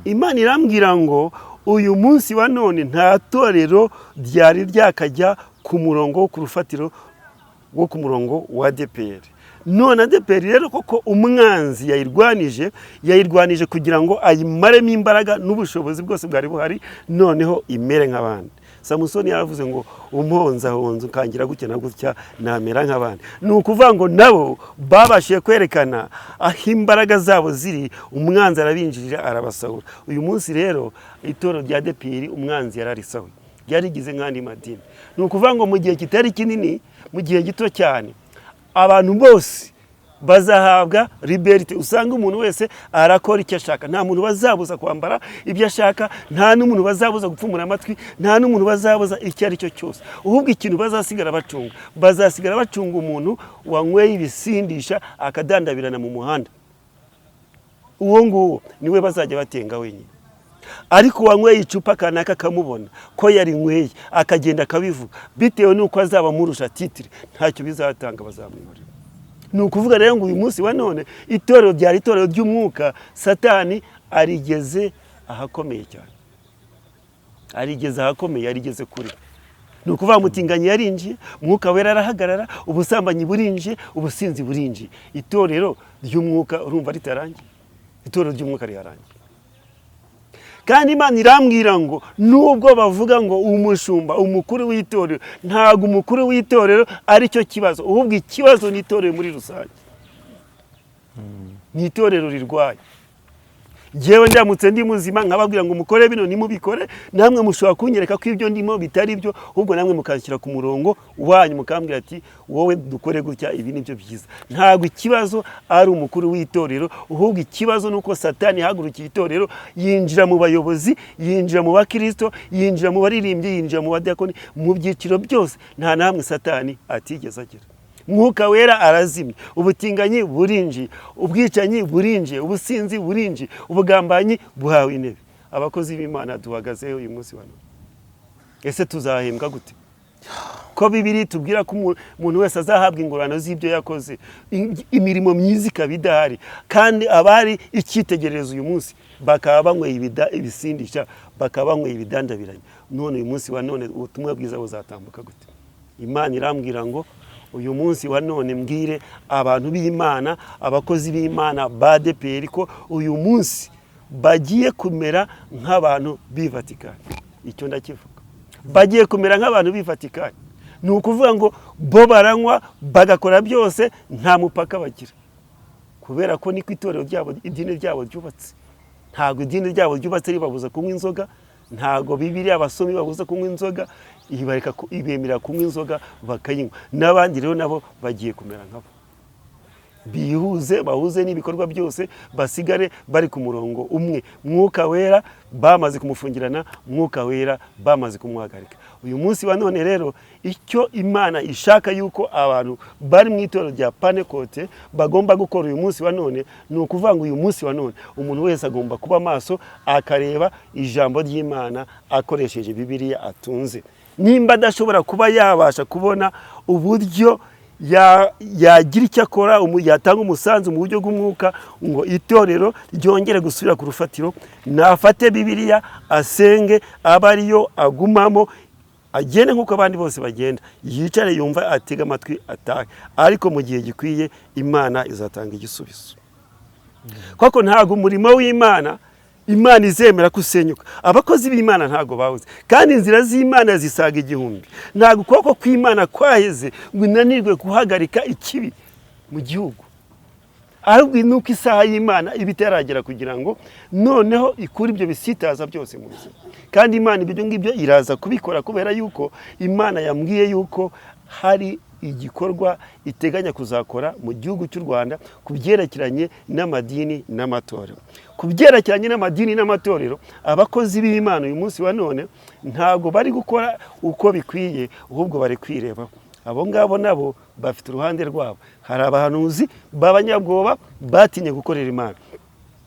Imana irambwira ngo uyu munsi wa none nta torero ryari ryakajya ku murongo wo ku rufatiro wo ku murongo wa ADEPR. None ADEPR rero koko umwanzi yayirwanije, yayirwanije kugira ngo ayimaremo imbaraga n'ubushobozi bwose bwari buhari, noneho imere nk'abandi. Samusoni yaravuze ngo umponzahonze ukangira gutya na gutya namera nk'abandi. Ni ukuvuga ngo nabo babashije kwerekana aho imbaraga zabo ziri, umwanzi arabinjirira arabasahura. Uyu munsi rero itorero rya ADEPR umwanzi yararisahuye, ryarigize nk'andi madini. Ni ukuvuga ngo mu gihe kitari kinini, mu gihe gito cyane, abantu bose bazahabwa liberté, usanga umuntu wese arakora icyo ashaka. Nta muntu bazabuza kwambara ibyo ashaka, nta n'umuntu bazabuza gupfumura amatwi, nta n'umuntu bazabuza icyo ari cyo cyose. Ahubwo ikintu bazasigara bacunga, bazasigara bacunga umuntu wanyweye ibisindisha akadandabirana mu muhanda. Uwo nguwo niwe bazajya batenga wenyine. Ariko uwanyweye icupa kanaka akamubona ko yarinyweye, akagenda akabivuga, bitewe n'uko azaba amurusha titre, ntacyo bizatanga, bazamwihorera. Ni ukuvuga rero ngo uyu munsi wa none itorero ryari itorero ry'umwuka, Satani arigeze ahakomeye cyane, arigeze ahakomeye, arigeze kure. Ni ukuvuga ngo umutinganyi yarinjiye, Umwuka Wera arahagarara, ubusambanyi burinjiye, ubusinzi burinjiye. Itorero ry'umwuka urumva ritarangiye? Itorero ry'umwuka rirarangiye. Kandi Imana irambwira ngo nubwo bavuga ngo umushumba, umukuru w'itorero, ntabwo umukuru w'itorero ari cyo kibazo, ahubwo ikibazo ni itorero muri rusange, ni itorero rirwaye. Njyewe ndamutse ndi muzima nkababwira ngo mukore bino ntimubikore, namwe mushobora kunyereka ko ibyo ndimo bitari byo, ahubwo namwe mukanshyira ku murongo wanyu, mukambwira ati: "Wowe dukore gutya, ibi nibyo byiza." Ntabwo ikibazo ari umukuru w'itorero, ahubwo ikibazo ni uko Satani yahagurukiye itorero, yinjira mu bayobozi, yinjira mu bakirisito, yinjira mu baririmbyi, yinjira mu badiyakoni, mu byiciro byose. Nta namwe Satani atigeze agera. Mwuka Wera arazimye, ubutinganyi burinjiye, ubwicanyi burinjiye, ubusinzi burinjiye, ubugambanyi buhawe intebe. Abakozi b'Imana duhagazeho uyu munsi wa none, ese tuzahembwa gute, ko Bibiri tubwira ko umuntu wese azahabwa ingororano z'ibyo yakoze, imirimo myiza ikaba idahari, kandi abari icyitegererezo uyu munsi bakaba banyweye ibisindisha, bakaba banyweye ibidandabiranye? None uyu munsi wa none ubutumwa bwiza buzatambuka gute? Imana irambwira ngo uyu munsi wa none mbwire abantu b'Imana, abakozi b'Imana ba ADEPR, ko uyu munsi bagiye kumera nk'abantu b'i Vatikani. Icyo ndakivuga, bagiye kumera nk'abantu b'i Vatikani. Ni ukuvuga ngo bo baranywa, bagakora byose, nta mupaka bagira, kubera ko niko itorero ryabo, idini ryabo ryubatse. Ntabwo idini ryabo ryubatse ribabuza kunywa inzoga, ntabwo Bibiriya abasomi babuza kunywa inzoga, ibareka ibemerera kunywa inzoga bakayinywa. N'abandi rero nabo bagiye kumera nkabo, bihuze, bahuze n'ibikorwa byose, basigare bari ku murongo umwe. Mwuka Wera bamaze kumufungirana, Mwuka Wera bamaze kumuhagarika. Uyu munsi wa none rero icyo Imana ishaka yuko abantu bari mu itorero rya Panekote bagomba gukora uyu munsi wa none, ni ukuvuga ngo uyu munsi wa none umuntu wese agomba kuba maso, akareba ijambo ry'Imana akoresheje Bibiliya atunze. Nimba adashobora kuba yabasha kubona uburyo yagira icyo akora, yatanga umusanzu mu buryo bw'umwuka ngo itorero ryongere gusubira ku rufatiro, nafate Bibiliya asenge, abe ariyo agumamo, agende nk'uko abandi bose bagenda, yicare yumva, atege amatwi, atahe. Ariko mu gihe gikwiye Imana izatanga igisubizo, koko ntabwo umurimo w'Imana Imana izemera ko usenyuka. Abakozi b'Imana ntabwo babuze, kandi inzira z'Imana zisaga igihumbi. Ntabwo ukuboko kw'Imana kwaheze ngo inanirwe guhagarika ikibi mu gihugu, ahubwo ni uko isaha y'Imana iba itaragera kugira ngo noneho ikure ibyo bisitaza byose mu buzima. Kandi Imana ibyo ngibyo iraza kubikora, kubera yuko Imana yambwiye yuko hari igikorwa iteganya kuzakora mu gihugu cy'u Rwanda ku byerekeranye n'amadini n'amatorero. Ku byerekeranye n'amadini n'amatorero, abakozi b'Imana uyu munsi wa none ntabwo bari gukora uko bikwiye, ahubwo bari kwirebaho. Abo ngabo nabo bafite uruhande rwabo. Hari abahanuzi b'abanyabwoba batinye gukorera Imana,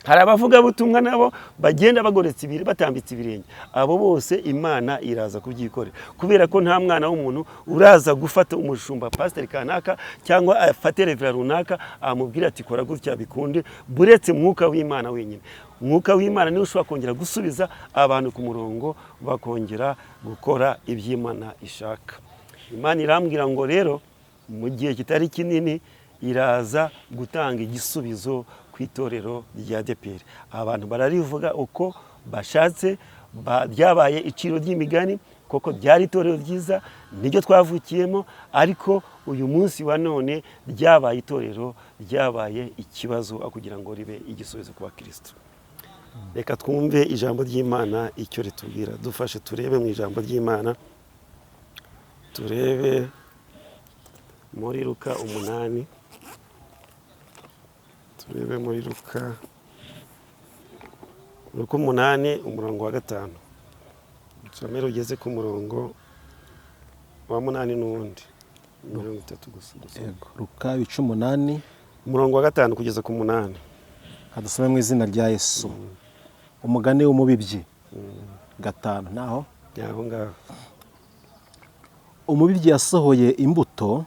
hari abavugabutumwa nabo bagenda bagoretse ibiri, batambitse ibirenge. Abo bose Imana iraza kubyikorera, kubera ko nta mwana w'umuntu uraza gufata umushumba, pasiteri kanaka, cyangwa afate revera runaka, amubwira ati: "Kora gutya bikunde", buretse Mwuka w'Imana wenyine. Umwuka w'Imana niwe ushobora kongera gusubiza abantu ku murongo, bakongera gukora iby'Imana ishaka. Imana irambwira ngo rero mu gihe kitari kinini iraza gutanga igisubizo ku itorero rya ADEPR. Abantu bararivuga uko bashatse, ryabaye iciro ry'imigani. Koko ryari itorero ryiza, niryo twavukiyemo, ariko uyu munsi wa none ryabaye itorero ryabaye ikibazo aho kugira ngo ribe igisubizo ku bakirisitu. Reka twumve ijambo ry'Imana icyo ritubwira. Dufashe turebe mu ijambo ry'Imana, turebe muri Luka 8, turebe muri Luka 8 umurongo wa 5, nsomere ugeze ku murongo wa 8 n'uwundi, 30 gusa gusa. Yego, Luka ibice 8. Umurongo wa 5 kugeza ku 8. Kadusome mu izina rya Yesu. Umugani w'umubibyi, 5 naho. Aho ngaho. Umubibyi yasohoye imbuto.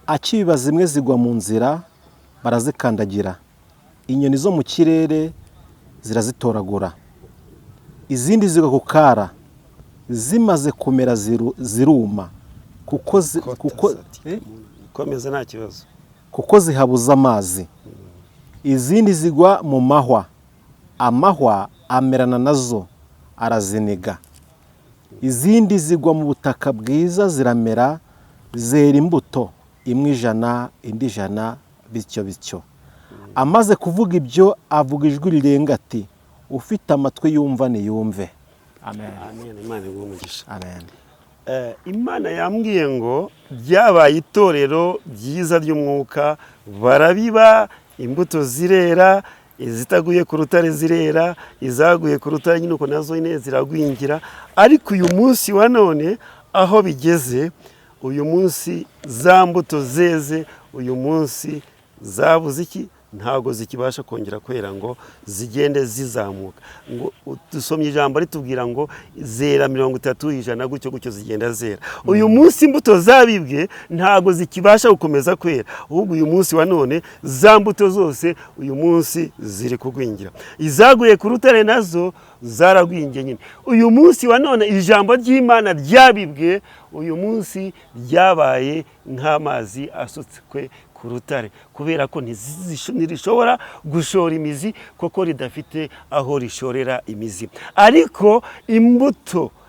Akibiba zimwe zigwa mu nzira barazikandagira, inyoni zo mu kirere zirazitoragura. Izindi zigwa ku kara, zimaze kumera ziruma kuko Komeza, nta kibazo. Kuko zihabuze amazi. Izindi zigwa mu mahwa, amahwa amerana nazo araziniga. Izindi zigwa mu butaka bwiza, ziramera, zera imbuto, imwe 100, indi 100, bityo bityo. Amaze kuvuga ibyo, avuga ijwi rirenga ati: "Ufite amatwi yumva niyumve." Amen. Amen, Imana iguhe umugisha. Amen. Imana yambwiye ngo byabaye itorero ryiza ry'umwuka, barabiba, imbuto zirera, izitaguye ku rutare zirera, izaguye ku rutare nyine uko nazo nyine ziragwingira. Ariko uyu munsi wa none aho bigeze, uyu munsi za mbuto zeze, uyu munsi zabuze iki? Ntabwo zikibasha kongera kwera ngo zigende zizamuka. Ngo dusomye ijambo ritubwira ngo zera 30, 100, gutyo gutyo zigenda zera. Uyu munsi imbuto zabibwe ntabwo zikibasha gukomeza kwera, ahubwo uyu munsi wa none za mbuto zose uyu munsi ziri kugwingira. Izaguye ku rutare nazo zaragwingiye nyine. Uyu munsi wa none ijambo ry'Imana ryabibwe uyu munsi ryabaye nk'amazi asutswe ku rutare, kubera ko ntirishobora gushora imizi kuko ridafite aho rishorera imizi. Ariko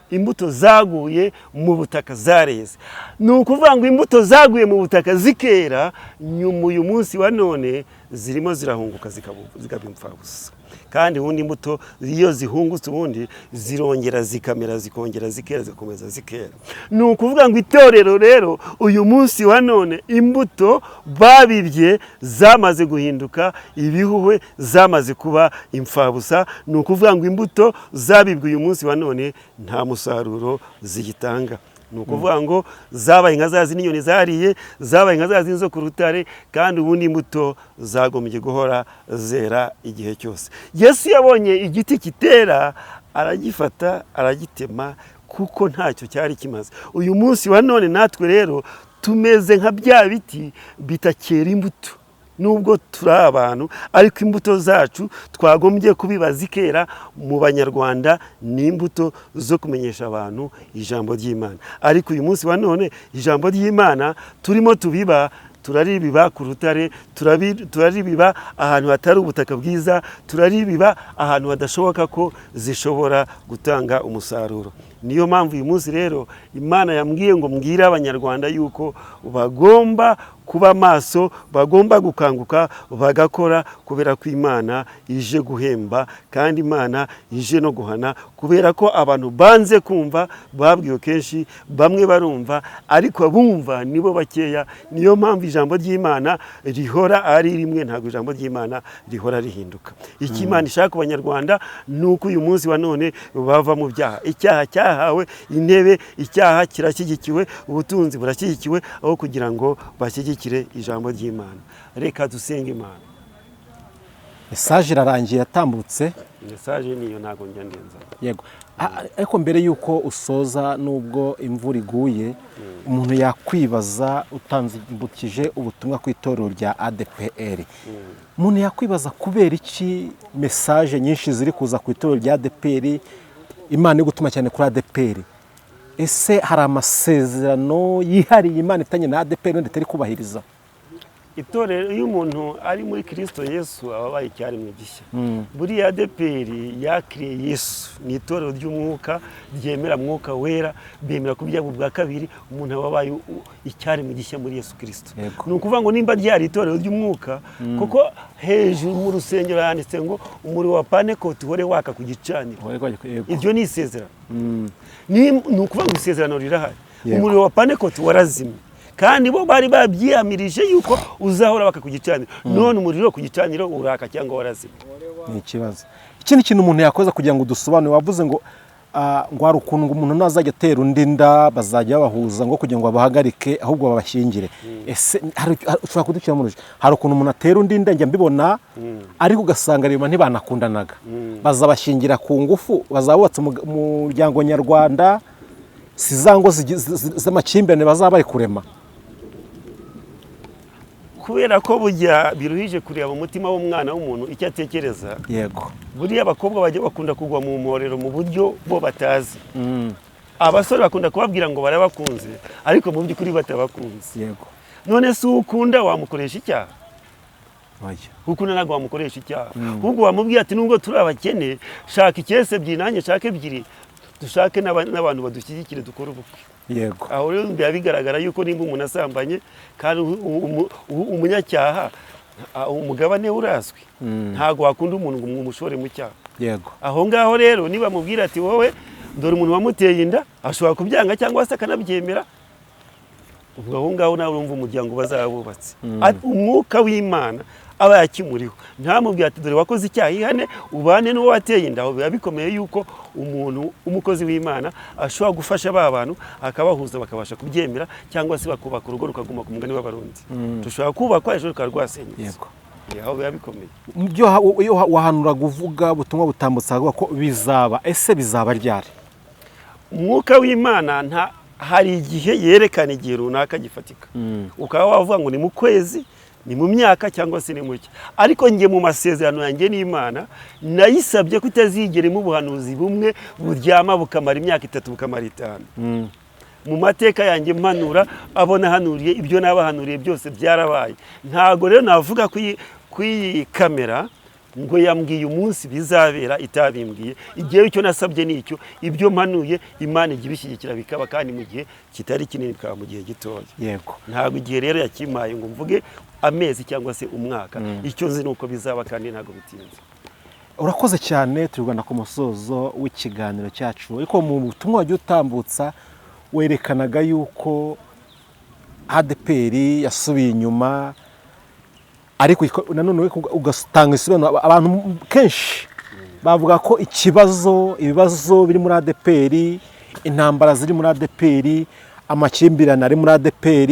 imbuto zaguye mu butaka zareze. Ni ukuvuga ngo imbuto zaguye mu butaka zikera, nyuma uyu munsi wa none zirimo zirahunguka, zikaba imfabusa. Kandi ubundi imbuto iyo zihungutse, ubundi zirongera zikamera, zikongera zikera, zigakomeza zikera. Ni ukuvuga ngo itorero rero uyu munsi wa none imbuto babibye zamaze guhinduka ibihuhwe, zamaze kuba imfabusa. Ni ukuvuga ngo imbuto zabibwe uyu munsi wa none nta musaruro zigitanga. Ni ukuvuga ngo zabaye nka za zindi inyoni zariye, zabaye nka za zindi zo ku rutare. Kandi ubundi imbuto zagombye guhora zera igihe cyose. Yesu yabonye igiti kitera, aragifata aragitema, kuko ntacyo cyari kimaze. Uyu munsi wa none natwe rero tumeze nka bya biti bitakera imbuto. Nubwo turi abantu, ariko imbuto zacu twagombye kubiba zikera mu Banyarwanda ni imbuto zo kumenyesha abantu ijambo ry'Imana. Ariko uyu munsi wa none ijambo ry'Imana turimo tubiba, turaribiba ku rutare, turaribiba ahantu hatari ubutaka bwiza, turaribiba ahantu hadashoboka ko zishobora gutanga umusaruro. Niyo mpamvu uyu munsi rero Imana yambwiye ngo mbwire Abanyarwanda yuko bagomba kuba maso, bagomba gukanguka bagakora, kubera ko Imana ije guhemba kandi Imana ije no guhana, kubera ko abantu banze kumva. Babwiwe kenshi, bamwe barumva, ariko abumva nibo bakeya. Niyo mpamvu ijambo ry'Imana rihora ari rimwe, ntabwo ijambo ry'Imana rihora rihinduka. Icyo Imana ishaka ku Banyarwanda ni uko uyu munsi wa none bava mu byaha. Icyaha cyahawe intebe, icyaha kirashyigikiwe, ubutunzi burashyigikiwe, aho kugira ngo bashyigikire ijambo ry'Imana. Reka dusenge Imana. Message irarangiye, yatambutse. Message niyo, ntabwo njya ndenza. Yego. Ariko mbere y'uko usoza, nubwo imvura iguye, umuntu yakwibaza, utambukije ubutumwa ku itorero rya ADPR, umuntu yakwibaza kubera iki message nyinshi ziri kuza ku itorero rya ADPR, Imana iri gutuma cyane kuri ADPR. Ese hari amasezerano yihariye Imana ifitanye na ADPR wenda itari kubahiriza? Itorero, iyo umuntu ari muri Kirisito Yesu aba abaye icyaremwe gishya. Buriya ADPR yakiriye Yesu, ni itorero ry'umwuka ryemera Mwuka Wera, bemera kubyagwa bwa kabiri. Umuntu aba abaye icyaremwe gishya muri Yesu Kirisito. Ni ukuvuga ngo nimba ryari itorero ry'umwuka, kuko hejuru mu rusengero handitse ngo umuriro wa Pantekoti uhore waka ku gicaniro. Iryo ni isezerano. Ni ukuvuga ngo isezerano rirahari. Umuriro wa Pantekoti warazimye, kandi bo bari babyiyamirije yuko uzahora waka ku gicaniro. None umuriro ku gicaniro uraka cyangwa warazimye? Ni ikibazo. Ikindi kintu umuntu yakoza kugira ngo dusobanure, wavuze ngo ngo hari ukuntu ngo umuntu nazajya atera undi nda bazajya babahuza ngo kugira ngo babahagarike, ahubwo babashyingire. Ese ushobora kudushyira mu rujijo? Hari ukuntu umuntu atera undi nda, njya mbibona, ariko ugasanga reba ntibanakundanaga, bazabashyingira ku ngufu, bazaba bubatse umuryango nyarwanda, si za ngo z'amakimbirane bazaba bari kurema? Kubera ko burya biruhije kureba umutima w'umwana w'umuntu icyo atekereza. Buriya abakobwa bajya bakunda kugwa mu mporero mu buryo bo batazi. Abasore bakunda kubabwira ngo barabakunze, ariko mu by'ukuri batabakunze. None se uwo ukunda wamukoresha icyaha? Oya. Ukunda ntabwo wamukoresha icyaha, ahubwo wamubwiye ati: "Nubwo turi abakene, shaka ikese ebyiri, nanjye nshake ebyiri, dushake n'abantu badushyigikire, dukore ubukwe." Aho rero biba bigaragara yuko nimba umuntu asambanye kandi umunyacyaha, umugabane we urazwi, ntabwo wakunda umuntu ngo umushore mu cyaha. Aho ngaho rero niba mubwira ati: "Wowe dore umuntu wamuteye inda," ashobora kubyanga cyangwa se akanabyemera. Ubwo aho ngaho nawe urumva umuryango bazaba bubatse. Umwuka w'Imana aba yakimuriho, ntamubwire ati: "Dore wakoze icyaha, ihane ubane n'uwo wateye inda." Aho biba bikomeye yuko umuntu umukozi w'Imana ashobora gufasha ba bantu, akabahuza, bakabasha kubyemera cyangwa se bakubaka urugo rukaguma. Ku mugani w'Abarundi, dushobora kubakwa ejo rukaba rwasenyutse. Aho biba bikomeye. Mu byo iyo wahanuraga, uvuga ubutumwa butambutse, avuga ko bizaba, ese bizaba ryari? Umwuka w'Imana nta hari igihe yerekana igihe runaka gifatika, ukaba wavuga ngo ni mu kwezi, ni mu myaka cyangwa se ni mu cyo. Ariko njye mu masezerano yanjye n'Imana, nayisabye ko itazigeramo ubuhanuzi bumwe buryama bukamara imyaka 3, bukamara 5. Mu mateka yanjye mpanura, abo nahanuriye, ibyo nabahanuriye byose byarabaye. Ntabwo rero navuga ku iyi kamera ngo yambwiye umunsi bizabera itabimbwiye. Igihe icyo nasabye ni icyo: ibyo mpanuye, Imana ijya ibishyigikira bikaba, kandi mu gihe kitari kinini, bikaba mu gihe gitoya. Ntabwo igihe rero yakimpaye ngo mvuge amezi cyangwa se umwaka. Icyo nzi ni uko bizaba, kandi ntabwo bitinze. Urakoze cyane. Turi ku musozo w'ikiganiro cyacu, ariko mu butumwa wagiye utambutsa werekanaga yuko ADEPR yasubiye inyuma, ariko nanone ugatanga ibisobanuro. Abantu kenshi bavuga ko ibibazo biri muri ADEPR, intambara ziri muri ADEPR, amakimbirane ari muri ADEPR,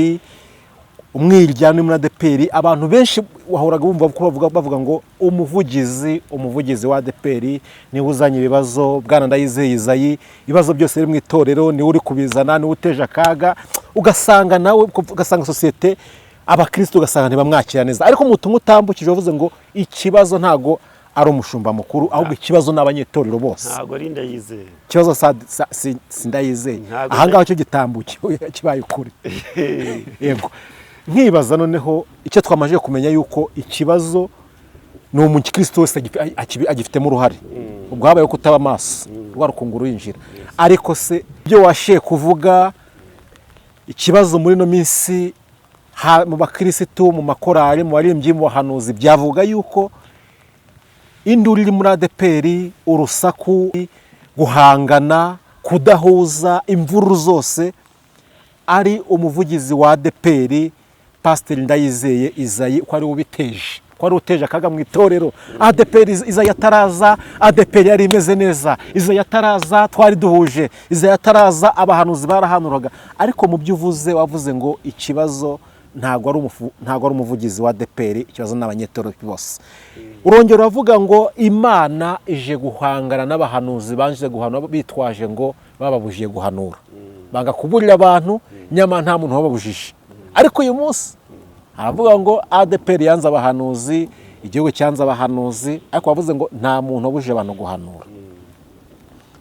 umwiryane muri ADEPR, abantu benshi wahoraga bumva ko bavuga ngo umuvugizi wa ADEPR niwe uzanye ibibazo, bwana Ndayizeye Izayi, ibibazo byose biri mu itorero niwe uri kubizana, niwe uteje akaga. Ugasanga nawe, ugasanga sosiyete, abakirisitu, ugasanga ntibamwakira neza. Ariko mu butumwa utambukije wavuze ngo ikibazo ntago ari umushumba mukuru, ahubwo ikibazo ni abanyetorero bose. Ntabwo ari Ndayizeye. Ikibazo si Ndayizeye. Ntabwo. Ahangaha cyo gitambukiwe kibaye ukuri. Yego, nkibaza noneho icyo twamaze kumenya yuko ikibazo ni umukristo wese agifitemo uruhare, ubwo habayeho kutaba amaso, rwa rukungu rurinjira. Ariko se ibyo washiye kuvuga, ikibazo muri ino minsi mu bakirisitu, mu makorari, mu baririmbyi, mu bahanuzi, byavuga yuko induru iri muri ADEPR, urusaku, guhangana, kudahuza, imvururu zose, ari umuvugizi wa ADEPR, Pasiteri Ndayizeye Izayi, ko ari we ubiteje, ko ari we uteje akaga mu itorero ADEPR? Izayi ataraza, ADEPR yari imeze neza. Izayi ataraza, twari duhuje. Izayi ataraza, abahanuzi barahanuraga. Ariko mu byo uvuze, wavuze ngo ikibazo ntabwo ari umuvugizi wa ADEPR, ikibazo ni abanyetorero bose. Urongera uravuga ngo Imana ije guhangana n'abahanuzi banje guhanura bitwaje ngo bababujije guhanura, banga kuburira abantu, nyamara nta muntu wababujije. Ariko uyu munsi aravuga ngo ADEPR yanze abahanuzi, igihugu cyanze abahanuzi, ariko wavuze ngo nta muntu wabujije abantu guhanura.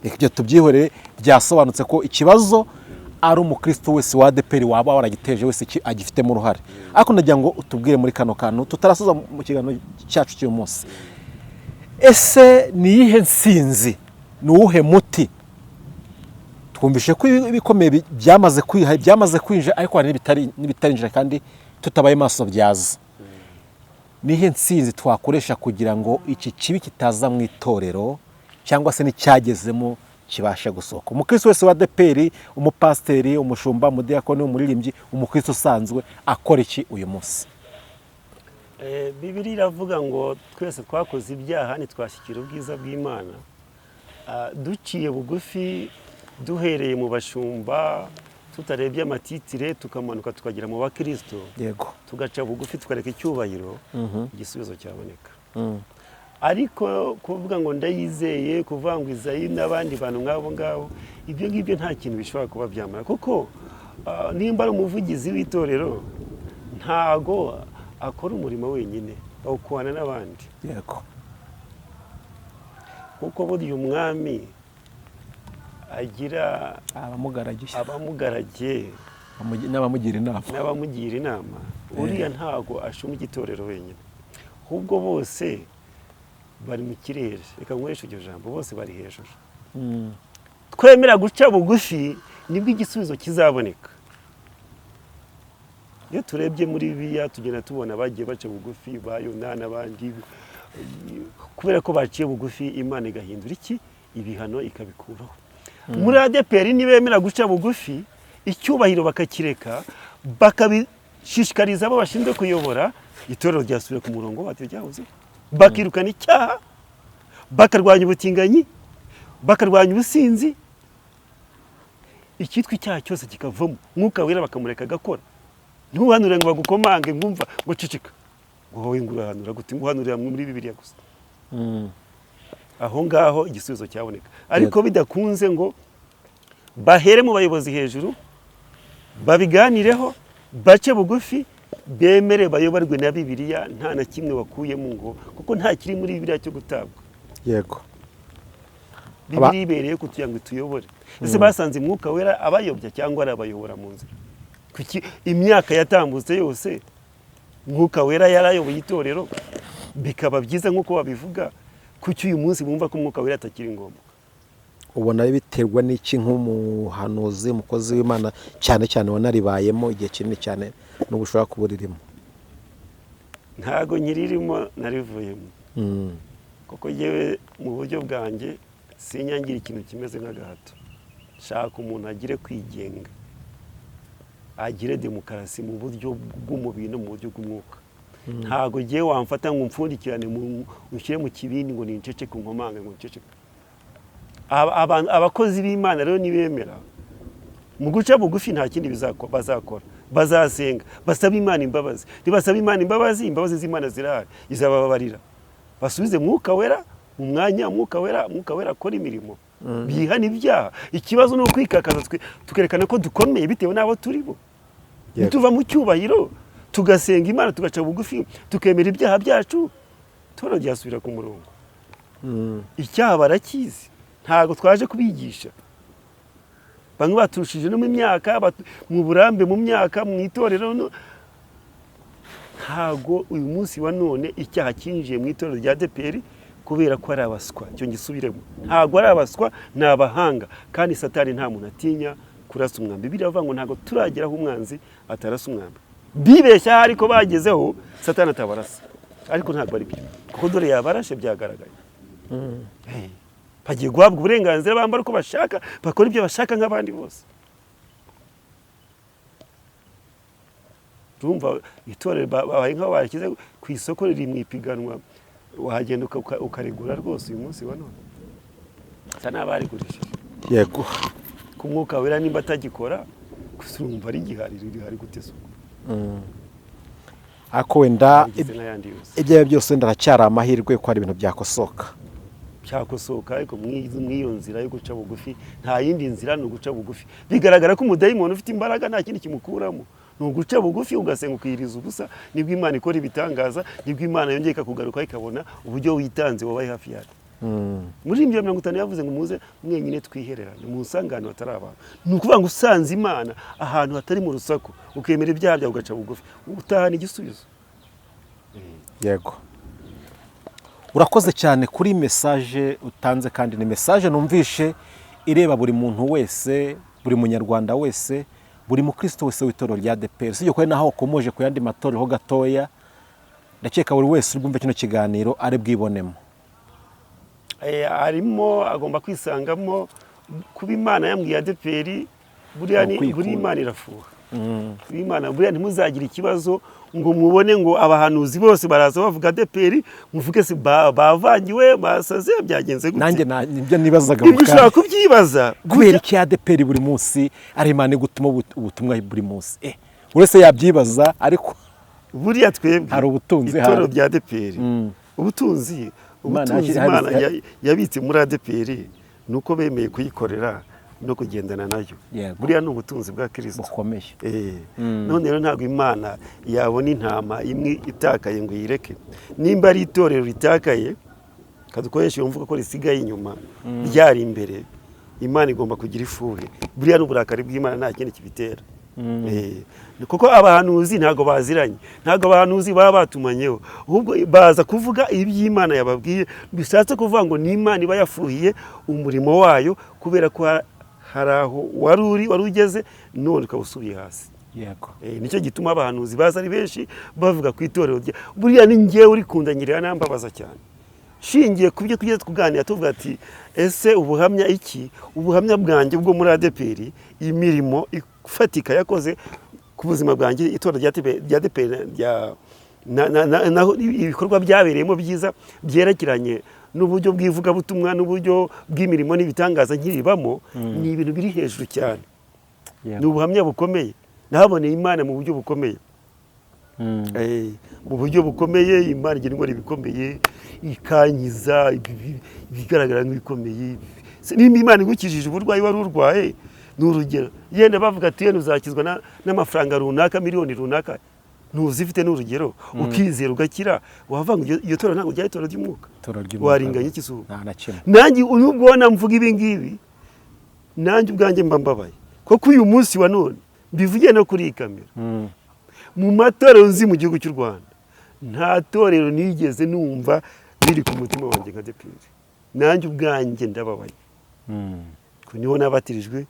Reka ibyo tubyihorere, byasobanutse ko ikibazo ari umukristo wese wa ADEPR waba waragiteje wese agifitemo uruhare. Ariko ndagira ngo utubwire muri kano kantu tutarasoza mu kiganiro cyacu cy'uyu munsi: ese ni iyihe nsinzi, ni uwuhe muti? Twumvishe ko ibikomeye byamaze kwinjira, ariko hari n'ibitarinjira, kandi tutabaye maso byaza. Ni iyihe nsinzi twakoresha kugira ngo iki kibi kitaza mu itorero, cyangwa se n'icyagezemo kibashe gusohoka? Umukristo wese wa ADEPR, umupasiteri, umushumba, umudiyakoni, umuririmbyi, umukristo usanzwe, akora iki uyu munsi? Bibiliya iravuga ngo twese twakoze ibyaha ntitwashyikira ubwiza bw'Imana. Duciye bugufi, duhereye mu bashumba, tutarebye amatitire, tukamanuka tukagera mu bakristo, tugaca bugufi, tukareka icyubahiro, igisubizo cyaboneka. Ariko kuvuga ngo Ndayizeye, kuvuga ngo Izayi n'abandi bantu nk'abo ngabo, ibyo ngibyo nta kintu bishobora kuba byamara, kuko nimba ari umuvugizi w'itorero, ntago akora umurimo wenyine, bawukorana n'abandi. Kuko burya umwami agira abamugaragiye, abamugaragiye n'abamugira inama. N'abamugira inama. Uriya ntago ashumbya itorero wenyine, ahubwo bose bari mu kirere. Reka nkoreshe iryo jambo, bose bari hejuru. Twemera guca bugufi, nibwo igisubizo kizaboneka. Iyo turebye muri Bibiliya, tugenda tubona bagiye baca bugufi, ba Yona n'abandi. Kubera ko baciye bugufi, Imana igahindura iki? Ibihano ikabikuraho. Muri ADEPR nibemera guca bugufi, icyubahiro bakakireka, bakabishishikariza abo bashinzwe kuyobora, itorero ryasubira ku murongo waryo ryahoze, bakirukana icyaha, bakarwanya ubutinganyi, bakarwanya ubusinzi, icyitwa icyaha cyose kikavamo, Mwuka Wera bakamureka agakora. Ntuhanure ngo bagukomange, ngumva ngo ceceka, ngo wowe ngo urahanura gute, ngo uhanurira muri Bibiliya gusa. Aho ngaho igisubizo cyaboneka. Ariko bidakunze ngo bahere mu bayobozi hejuru, babiganireho, bace bugufi, bemere bayoborwe na Bibiliya, nta na kimwe bakuyemo, ngo kuko nta kiri muri Bibiliya cyo gutabwa. Bibiliya ibereye kugira ngo ituyobore. Ese basanze Mwuka Wera abayobya cyangwa arabayobora mu nzira? Kuki imyaka yatambutse yose Mwuka Wera yarayoboye itorero bikaba byiza nk'uko babivuga, kuki uyu munsi bumva ko Umwuka Wera atakiri ngombwa? Ubona biterwa n'iki, nk'umuhanuzi, umukozi w'Imana, cyane cyane wanaribayemo igihe kinini cyane, n'ubu ushobora kuba uririmo? Ntago nyiririmo, narivuyemo, kuko yewe mu buryo bwanjye sinyangira ikintu kimeze nk'agahato. Shaka umuntu agire kwigenga, agire demokarasi mu buryo bw'umubiri no mu buryo bw'umwuka. Ntago ngiye wamfata ngo umfundikirane, ushyire mu kibindi ngo ninceceke, nkomange ngo nceceke. Abakozi b'Imana rero nibemera mu guca bugufi, nta kindi bazakora, bazasenga basaba Imana imbabazi. Nibasaba Imana imbabazi, imbabazi z'Imana zirahari, izabababarira. Basubize Mwuka Wera mu mwanya, Mwuka Wera akora imirimo, bihana ibyaha. Ikibazo ni ukwikakaza, tukerekana ko dukomeye bitewe n'abo turi bo. Nituva mu cyubahiro, tugasenga Imana, tugaca bugufi, tukemera ibyaha byacu, itorero ryasubira ku murongo. Icyaha barakizi, ntabwo twaje kubigisha. Bamwe baturushije no mu myaka, mu burambe, mu myaka mu itorero. Ntabwo uyu munsi wa none icyaha cyinjiye mu itorero rya ADEPR kubera ko ari abaswa. Icyo ngisubiremo, ntabwo ari abaswa, ni abahanga. Kandi Satani nta muntu atinya kurasa umwambi. Biravuga ngo ntabwo turagera aho umwanzi atarasa umwambi. Bibeshya ariko bagezeho Satani atabarasa, ariko ntabwo ari byo, kuko dore yabarashe, byagaragaye. Hey, bagiye guhabwa uburenganzira, bambara uko bashaka, bakora ibyo bashaka nk'abandi bose. Urumva itorero babaye nk'aho barishyize ku isoko, riri mu ipiganwa, wahagenda ukarigura rwose. Uyu munsi wa none sa n'abarigurishije. Ku Mwuka Wera nimba atagikora gusa, urumva rigihari, rihari gute se ubwo? Ariko wenda Rigizwe n'ayandi yose. Ibyo ari byo byose, wenda haracyari amahirwe ko hari ibintu byakosoka. Cyakosoka, ariko mw'iyo nzira yo guca bugufi. Nta yindi nzira, ni uguca bugufi. Bigaragara ko umudayimoni ufite imbaraga, nta kindi kimukuramo, ni uguca bugufi, ugasenga, ukiyiriza ubusa. Nibwo Imana ikora ibitangaza, nibwo Imana yongeye ikakugaruka, ikabona uburyo witanze, wabaye hafi yayo. Muri ibyo 50 yavuze ngo muze mwenyine twihererane, musange ahantu hatari abantu. Ni ukuvuga ngo usanze Imana ahantu hatari mu rusaku, ukemera ibyaha byawe, ugaca bugufi, utahana igisubizo. Yego, urakoze cyane kuri message utanze, kandi ni message numvishe ireba buri muntu wese, buri Munyarwanda wese, buri mukristo wese w'itorero rya ADEPR. Usibye ko hari n'aho wakomoje ku yandi matorero ho gatoya, ndakeka buri wese uri bwumve kino kiganiro ari bwibonemo. Arimo agomba kwisangamo. Kuba Imana yambwiye ADEPR, buriya ni Ukwikunda. Buriya Imana irafuha. Buriya Imana, buriya ntimuzagire ikibazo ngo mubone ngo abahanuzi bose baraza bavuga ADEPR, muvuge se bavangiwe, basaze, byagenze gute? Nanjye nibyo nibazaga mu Ibyo ushobora kanya. kubyibaza. Kubera iki ADEPR buri munsi ari Imana igutuma ubutumwa buri munsi? Buri wese yabyibaza, ariko Buriya twebwe hari ubutunzi itorero hari. rya ADEPR, ubutunzi Imana ubutunzi hari- Imana yabitse muri ADEPR ni uko bemeye kuyikorera. no kugendana nayo. Yego. Buriya ni ubutunzi bwa Kirisito Bukomeye. None rero ntabwo Imana yabona intama imwe itakaye ngo uyireke. Nimba ari itorero ritakaye, kadukoresha iyo mvugo ko risigaye inyuma ryari imbere, Imana igomba kugira ifuhe. Buriya n'uburakari bw'Imana, nta kindi kibitera. Kuko abahanuzi ntabwo baziranye, ntabwo abahanuzi baba batumanyeho, ahubwo baza kuvuga iby'Imana yababwiye. Bishatse kuvuga ngo ni Imana iba yafuhiye umurimo wayo kubera ko hari aho wari uri, wari ugeze, none ukaba usubiye hasi. Nicyo gituma abahanuzi baza ari benshi bavuga ku itorero rya buriya. Ni njyewe urikundanyirira, nambabaza cyane shingiye ku byo tugeze tuganira, tuvuga ati: "Ese ubuhamya iki?" Ubuhamya bwanjye bwo muri ADEPR, imirimo ifatika yakoze ku buzima bwanjye itorero rya ADEPR rya naho ibikorwa byabereyemo byiza byerekeranye n'uburyo bw'ivugabutumwa n'uburyo bw'imirimo n'ibitangaza nkiribamo, ni ibintu biri hejuru cyane. Ni ubuhamya bukomeye, nahaboneye Imana mu buryo bukomeye. Mu buryo bukomeye Imana igira indwara ibikomeye, ikankiza ibigaragara nk'ibikomeye. Nimba Imana igukijije uburwayi wari urwaye, ni urugero, yenda bavuga ati yenda uzakizwa n'amafaranga runaka, miliyoni runaka, ntuzifite, ni urugero, ukizera ugakira, wavuga ngo iryo torero ntabwo ryari itorero ry'umwuka? Itorero ry'umwuka. Waringanya iki se ubu? Nta na kimwe. Nanjye uyu ubona mvuga ibi ngibi, nanjye ubwanjye mba mbabaye, kuko uyu munsi wa none mbivugiye no kuri iyi kamera, mu matorero nzi mu gihugu cy'u Rwanda, nta torero nigeze numva riri ku mutima wanjye nka ADEPR. Nanjye ubwanjye ndababaye. Ko niho nabatirijwe,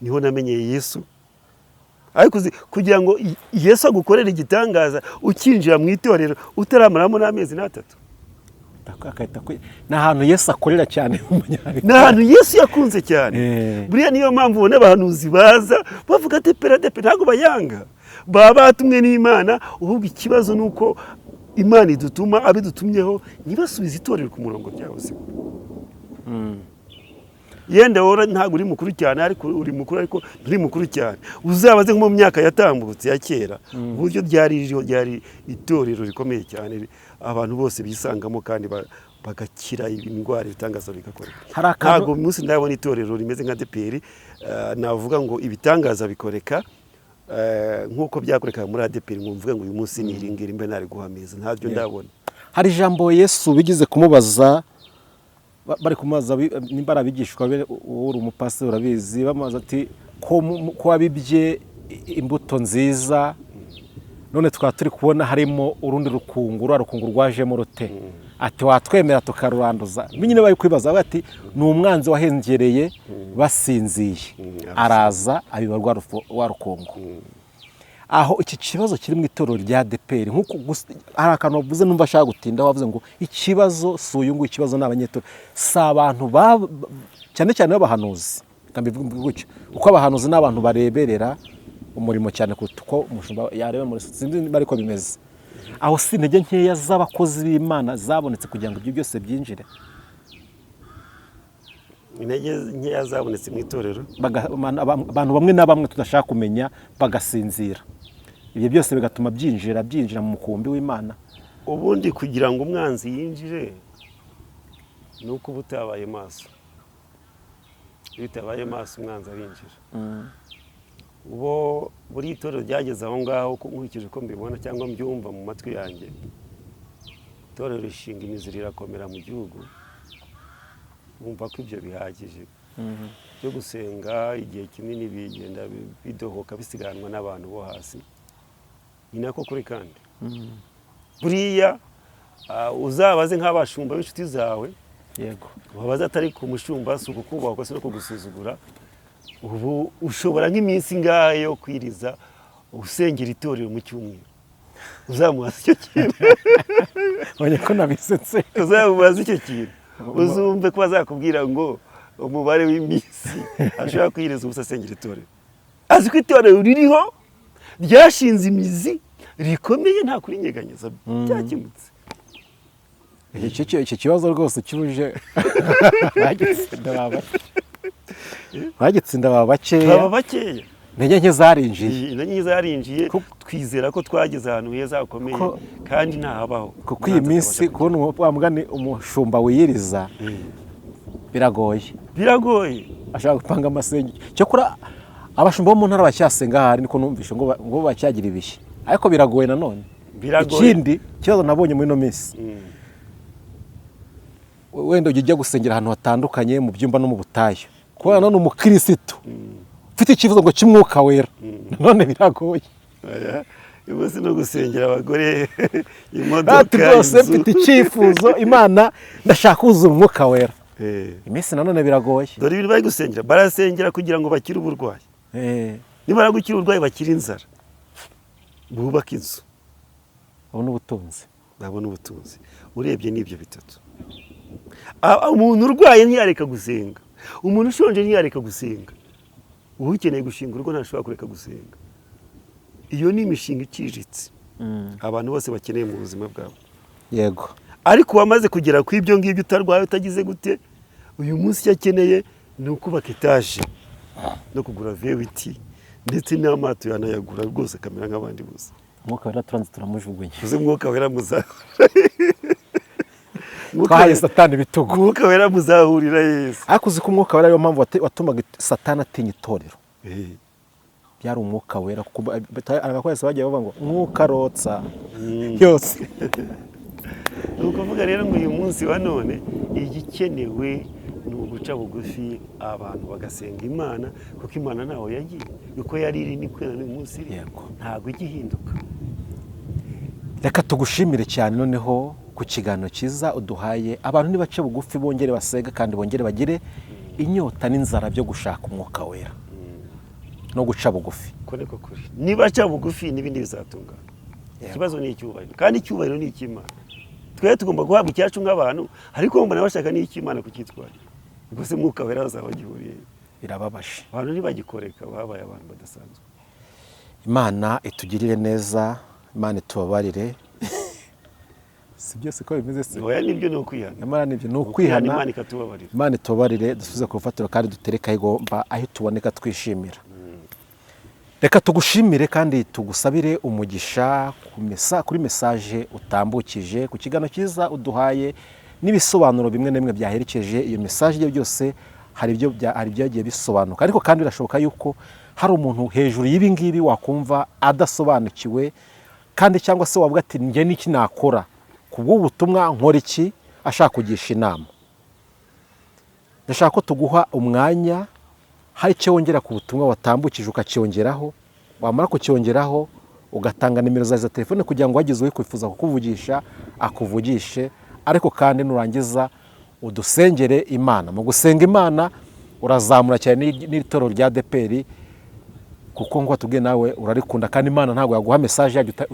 niho namenyeye Yesu. Ariko kugira ngo Yesu agukorere igitangaza ukinjira mu itorero utaramaramo n'amezi n'atatu. Ni ahantu Yesu akorera cyane mu Ni ahantu Yesu yakunze cyane. Buriya niyo mpamvu ubona abahanuzi baza bavuga ADEPR. ADEPR ntabwo bayanga, baba batumwe n'Imana. Ahubwo ikibazo ni uko Imana idutuma, abidutumyeho ntibasubize itorero ku murongo ryabuze. Yenda wowe ntabwo uri mukuru cyane, ariko uri mukuru, ariko nturi mukuru cyane. Uzabaze nko mu myaka yatambutse ya kera, uburyo ryari ririho, ryari itorero rikomeye cyane, abantu bose bisangamo kandi bagakira indwara, ibitangaza bigakoreka. Hari akantu- Ntabwo uyu munsi ndabona itorero rimeze nka ADEPR, navuga ngo ibitangaza bikoreka nk'uko byakorekaga muri ADEPR, ngo mvuge ngo uyu munsi ni iri ngiri, mbe nari guhamiza. Ntabyo ndabona. Hari ijambo Yesu bigeze kumubaza, bari kumubaza nimba ari abigishwa be, wowe uri umupasiteri urabizi, bamubaza ati ko wabibye imbuto nziza, none tukaba turi kubona harimo urundi rukungu, ruriya rukungu rwajemo rute? Ati: "Watwemera tukaruranduza?" Nyine bari kwibaza bati: "Ni umwanzi wahengereye basinziye, araza abiba rwa rukungu." Aho iki kibazo kiri mu itorero rya ADEPR, nk'uko hari akantu wavuze numva ashaka gutinda, wavuze ngo ikibazo si uyu nguyu, ikibazo ni abanyetorero, si abantu cyane cyane b'abahanuzi. Reka mbivuge gutyo, kuko abahanuzi ni abantu bareberera umurimo cyane kuruta uko umushumba yareba muri, sinzi niba ariko bimeze. Aho si intege nkeya z'abakozi b'Imana zabonetse kugira ngo ibyo byose byinjire? Intege nkeya zabonetse mu itorero. Abantu bamwe na bamwe tudashaka kumenya bagasinzira, ibyo byose bigatuma byinjira mu mukumbi w'Imana. Ubundi kugira ngo umwanzi yinjire ni uko uba utabaye maso. Iyo utabaye maso, umwanzi arinjira. Ubo buri itorero ryageze aho ngaho, nkurikije uko mbibona cyangwa mbyumva mu matwi yanjye, itorero rishinga imizi rirakomera mu gihugu, bumva ko ibyo bihagije byo gusenga igihe kinini, bigenda bidohoka, bisiganwa n'abantu bo hasi. Ni nako kuri. Kandi buriya uzabaze nk'abashumba b'inshuti zawe, wabaza atari ku mushumba, si ukukubahwa si no kugusuzugura, ubu ushobora nk'iminsi ingahe yo kwiriza usengera itorero mu cyumweru? Uzamubaza icyo kintu. Ubonye ko nabisetse. Uzamubaza icyo kintu, uzumve ko bazakubwira ngo umubare w'iminsi ashobora kwiriza ubusa asengera itorero, azi ko itorero ririho, ryashinze imizi, rikomeye, nta kurinyeganyeza, byakemutse. Icyo kibazo rwose cyuje bagitsinda baba bakeya. Baba bakeya. Intege nke zarinjiye. Intege nke zarinjiye. Kuko- Twizera ko twageze ahantu heza hakomeye, kandi ntahabaho Kuko iyi minsi kubona wa mugani umushumba wiyiriza biragoye. Biragoye. Ashaka gupanga amasengero. Cyakora abashumba bo mu ntara bacyasenga ahari, niko numvishe ngo bacyagira ibihe, ariko biragoye nanone. Biragoye. Ikindi kibazo nabonye muri ino minsi, wenda ujya gusengera ahantu hatandukanye mu byumba no mu butayu, kubera none umukirisitu ufite icyifuzo ngo cy'umwuka wera, nanone biragoye. Oya, uyu munsi no gusengera abagore, Ati imodoka, rwose inzu. Mfite icyifuzo, Imana, ndashaka kuzuza umwuka wera. Iminsi nanone biragoye. Dore ibintu bari gusengera, barasengera kugira ngo bakire uburwayi. Nibara gukira uburwayi, bakire inzara, bubake inzu, babone ubutunzi. Babone ubutunzi. Urebye n'ibyo bitatu, umuntu urwaye ntiyareka gusenga, umuntu ushonje ntiyareka gusenga, ukeneye gushinga urugo ntashobora kureka gusenga. Iyo ni imishinga iciriritse abantu bose bakeneye mu buzima bwabo. Ariko uwamaze kugera ku ibyo ngibyo, utarwaye, utagize gute, uyu munsi icyo akeneye ni ukubaka etaje no kugura V8, ndetse n'amato yanayagura rwose, akamera nk'abandi bose. Umwuka wera turanze turamujugunya. Uzi umwuka wera Twahaye Satani ibitugu. Umwuka wera muzahurira Yesu. Ariko uzi ko umwuka wera ariyo mpamvu watumaga Satani atinya itorero? Byari umwuka wera, kuko abakoresha bagiye bavuga ngo umwuka arotsa yose. Ni ukuvuga rero ngo uyu munsi wa none igikenewe ni uguca bugufi, abantu bagasenga Imana, kuko Imana ntaho yagiye. Uko yari iri niko na n'uyu munsi iri. Ntabwo ijya ihinduka. Reka tugushimire cyane noneho ku kiganiro cyiza uduhaye. Abantu nibace bugufi, bongere basenge, kandi bongere bagire inyota n'inzara byo gushaka umwuka wera no guca bugufi. Ko niko kuri, nibaca bugufi n'ibindi bizatungana. Ikibazo ni icyubahiro, kandi icyubahiro ni icy'Imana. Twe tugomba guhabwa icyacu nk'abantu, ariko mbona bashaka n'icy'Imana kucyitwarira. Ubwo se mwuka wera bazaba bagihuriye? Birababaje. Abantu ntibagikoreka, babaye abantu badasanzwe. Imana itugirire neza, Imana itubabarire. Si byose ko bimeze se? Oya, nibyo, ni ukwihana. Nyamara nibyo ni ukwihana. Ukwihana. Imana ikatubabarira. Imana itubabarire, dusubize ku rufatiro kandi dutereke aho igomba, aho tuboneka twishimira. Reka tugushimire kandi tugusabire umugisha kuri message utambukije, ku kiganiro cyiza uduhaye n'ibisobanuro bimwe na bimwe byaherekeje iyo message. Ibyo byose hari ibyagiye bisobanuka, ariko kandi birashoboka yuko hari umuntu hejuru y'ibi ngibi wakumva adasobanukiwe, kandi cyangwa se wavuga ati: "Njye n'iki nakora ku bw'ubutumwa? Nkora iki?" Ashaka kugisha inama. Ndashaka ko tuguha umwanya, hari icyo wongera ku butumwa watambukije ukacyongeraho, wamara kucyongeraho ugatanga nimero zawe za telefone kugira ngo wagize uwifuza kukuvugisha akuvugishe. Ariko kandi nurangiza udusengere Imana. Mu gusenga Imana urazamura cyane n'itorero rya ADEPR, kuko ngo tubwiye nawe urarikunda, kandi Imana ntabwo yaguha message yajya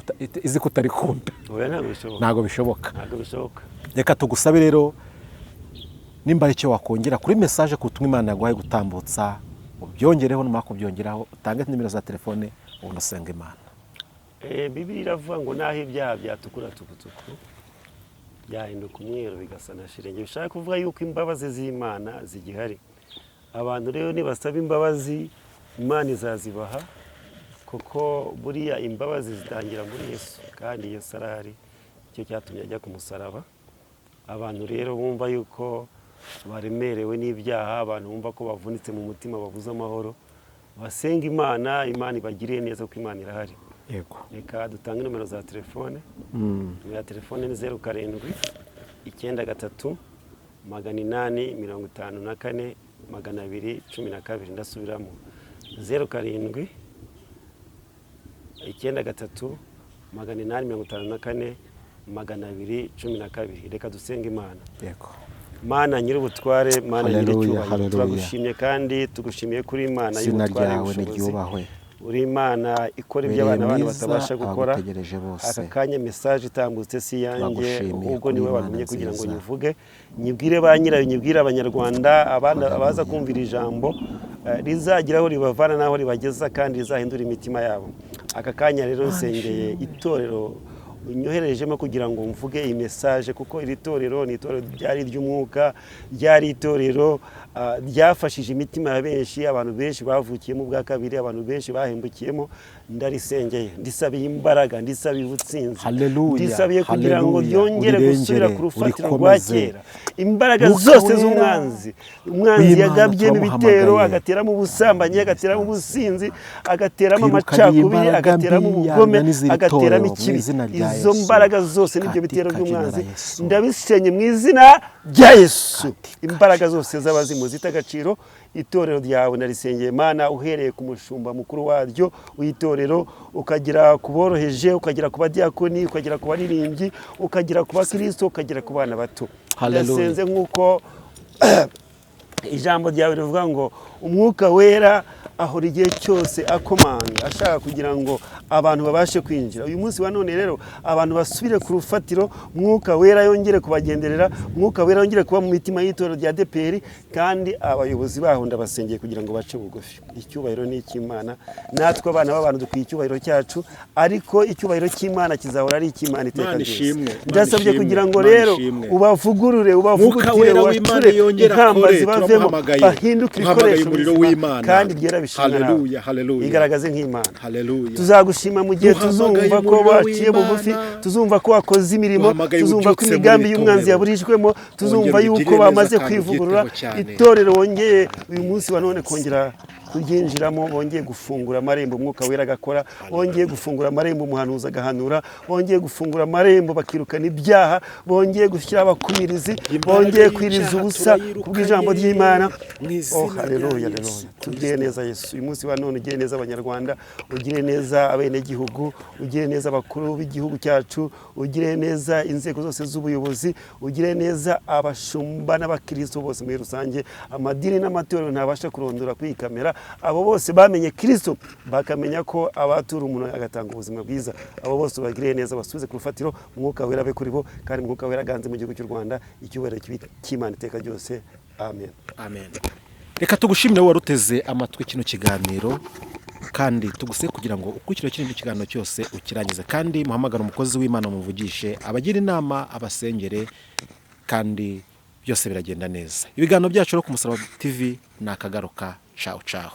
izi ko utarikunda. Oya, ntabwo bishoboka. Ntabwo bishoboka. Ntabwo bishoboka. Reka tugusabe rero, nimba ari icyo wakongera kuri message, ku butumwa Imana yaguhaye gutambutsa, ubyongereho. Numara kubyongeraho utange nimero za telefone, ubundi usenga Imana. Bibiliya iravuga ngo naho ibyaha byatukura tukutuku, byahinduka umweru bigasa na shelegi. Bishaka kuvuga yuko imbabazi z'Imana zigihari. Abantu rero nibasaba imbabazi, Imana izazibaha, kuko buriya imbabazi zitangira muri Yesu, kandi Yesu arahari. Icyo cyatumye ajya ku musaraba. Abantu rero bumva yuko baremerewe n'ibyaha, abantu bumva ko bavunitse mu mutima, babuze amahoro, basenga Imana, Imana ibagiriye neza, kuko Imana irahari. Reka dutange nomero za telefone. Nomero ya telefone ni 0793 854 212. Ndasubiramo: 0793 854 212. Reka dusenge Imana. Mana nyir'ubutware, Mana Haleluya, nyir'icyubahiro, haleluya. turagushimye kandi tugushimiye kuri Imana Izina y'ubutware ryawe n'ubushobozi. niryubahwe. Uri Imana ikora ibyo Ubereye abana bandi mwiza batabasha gukora. abagutegereje bose. Aka kanya message itambutse si iyanjye, Turagushimiye ahubwo kuri niwe Imana wagumye kugira ngo nziza. nyivuge, nyibwire ba nyirayo, nyibwire Abanyarwanda, abana Haleluya. abaza kumvira ijambo, rizagira aho ribavana n'aho ribageza, kandi rizahindura imitima yabo. Aka kanya rero nsengeye itorero unyoherejemo kugira ngo mvuge iyi message, kuko iri torero ni itorero ryari iry'umwuka, ryari itorero. Ryafashije imitima ya benshi, abantu benshi bavukiyemo ubwa kabiri, abantu benshi bahembukiyemo. Ndarisengeye, ndisabiye imbaraga, ndisabiye ubutsinzi, Haleluya, ndisabiye kugira ngo haleluya, ryongere gusubira urirengere, ku rufatiro rwa urikomeze. kera. Imbaraga Mwuka zose Wera z'umwanzi, umwanzi w'Imana, yagabyemo ibitero, turamuhamagaye. agateramo ubusambanyi, agateramo ubusinzi, agateramo Twirukanye amacakubiri, imbaraga agateramo mbi ubugome, yananiza iri agateramo torero mu ikibi. izina rya Izo Yesu. mbaraga zose n'ibyo bitero Katika jina la by'umwanzi Yesu. ndabisenye mu izina rya Yesu. Imbaraga zose z'abazimu zita agaciro itorero ryawe, ndarisengeye Mana, uhereye ku mushumba mukuru waryo w'itorero, ukagera ku boroheje, ukagera ku badiyakoni, ukagera ku baririmbyi, ukagera ku bakristo, ukagera ku bana bato. Hallelujah. Ndasenze nk'uko ijambo ryawe rivuga ngo Umwuka Wera ahora igihe cyose akomanga, ashaka kugira ngo abantu babashe kwinjira. Uyu munsi wa none rero, abantu basubire ku rufatiro, Mwuka Wera yongere kubagenderera, Mwuka Wera yongere kuba mu mitima y'itorero rya ADEPR. Kandi abayobozi baho ndabasengeye kugira ngo bace bugufi. Icyubahiro ni icy'Imana, natwe abana b'abantu dukwiye icyubahiro cyacu, ariko icyubahiro cy'Imana kizahora ari icy'Imana iteka Imana ryose. ishimwe, Imana Ndasabye ishimwe, kugira ngo Imana rero ishimwe. ubavugurure, Mwuka ubavugutire, Wera w'Imana ubacure yongere inkamba akore, zibavemo, turamuhamagaye. bahinduke Duhamagaye ibikoresho umuriro bizima w'Imana. kandi byera bishimwa nawe. Haleluya, haleluya. Igaragaze nk'Imana. Haleluya. Tuzagushima mu gihe Duhamagaye tuzumva ko umuriro waciye w'Imana. bugufi, tuzumva ko wakoze imirimo, Duhamagaye tuzumva ko ububyutse muri imigambi iri y'umwanzi torero. yaburijwemo, tuzumva Wongere yuko ugirire neza bamaze kandi kwivugurura ubyiteho cyane. itorero, wongeye uyu munsi wa none kongera kuryinjiramo, bongeye gufungura amarembo, Umwuka Wera agakora, bongeye gufungura amarembo, umuhanuzi agahanura, bongeye gufungura amarembo bakirukana ibyaha, bongeye gushyira abakumirizi, Imbaraga bongeye kwiriza y'icyaha ubusa turayirukanye kubw'ijambo ry'Imana. mu izina Oh, rya haleluya, Yesu. haleluya. Tugire neza Yesu, uyu munsi wa none ugire neza Abanyarwanda, ugire neza abenegihugu, ugire neza abakuru b'igihugu cyacu, ugire neza inzego zose z'ubuyobozi, ugire neza abashumba n'abakristo bose muri rusange, amadini n'amatorero ntabasha kurondora kuri iyi kamera. Abo bose bamenye Kristo, bakamenya ko abatura umuntu agatanga ubuzima bwiza, abo bose ubagiriye neza, basubize ku rufatiro. Umwuka Wera abe kuri bo, kandi Umwuka Wera aganze mu gihugu cy'u Rwanda. Icyubahiro kibe cy'Imana iteka ryose. Amen. Amen. Reka tugushimire wowe waruteze amatwi kino kiganiro, kandi tuguse kugira ngo ukurikire kino kiganiro cyose ukirangize, kandi muhamagare umukozi w'Imana, muvugishe, abagira inama, abasengere, kandi byose biragenda neza. Ibiganiro byacu rero ku Musaraba TV ni akagaruka. Cawu cawu.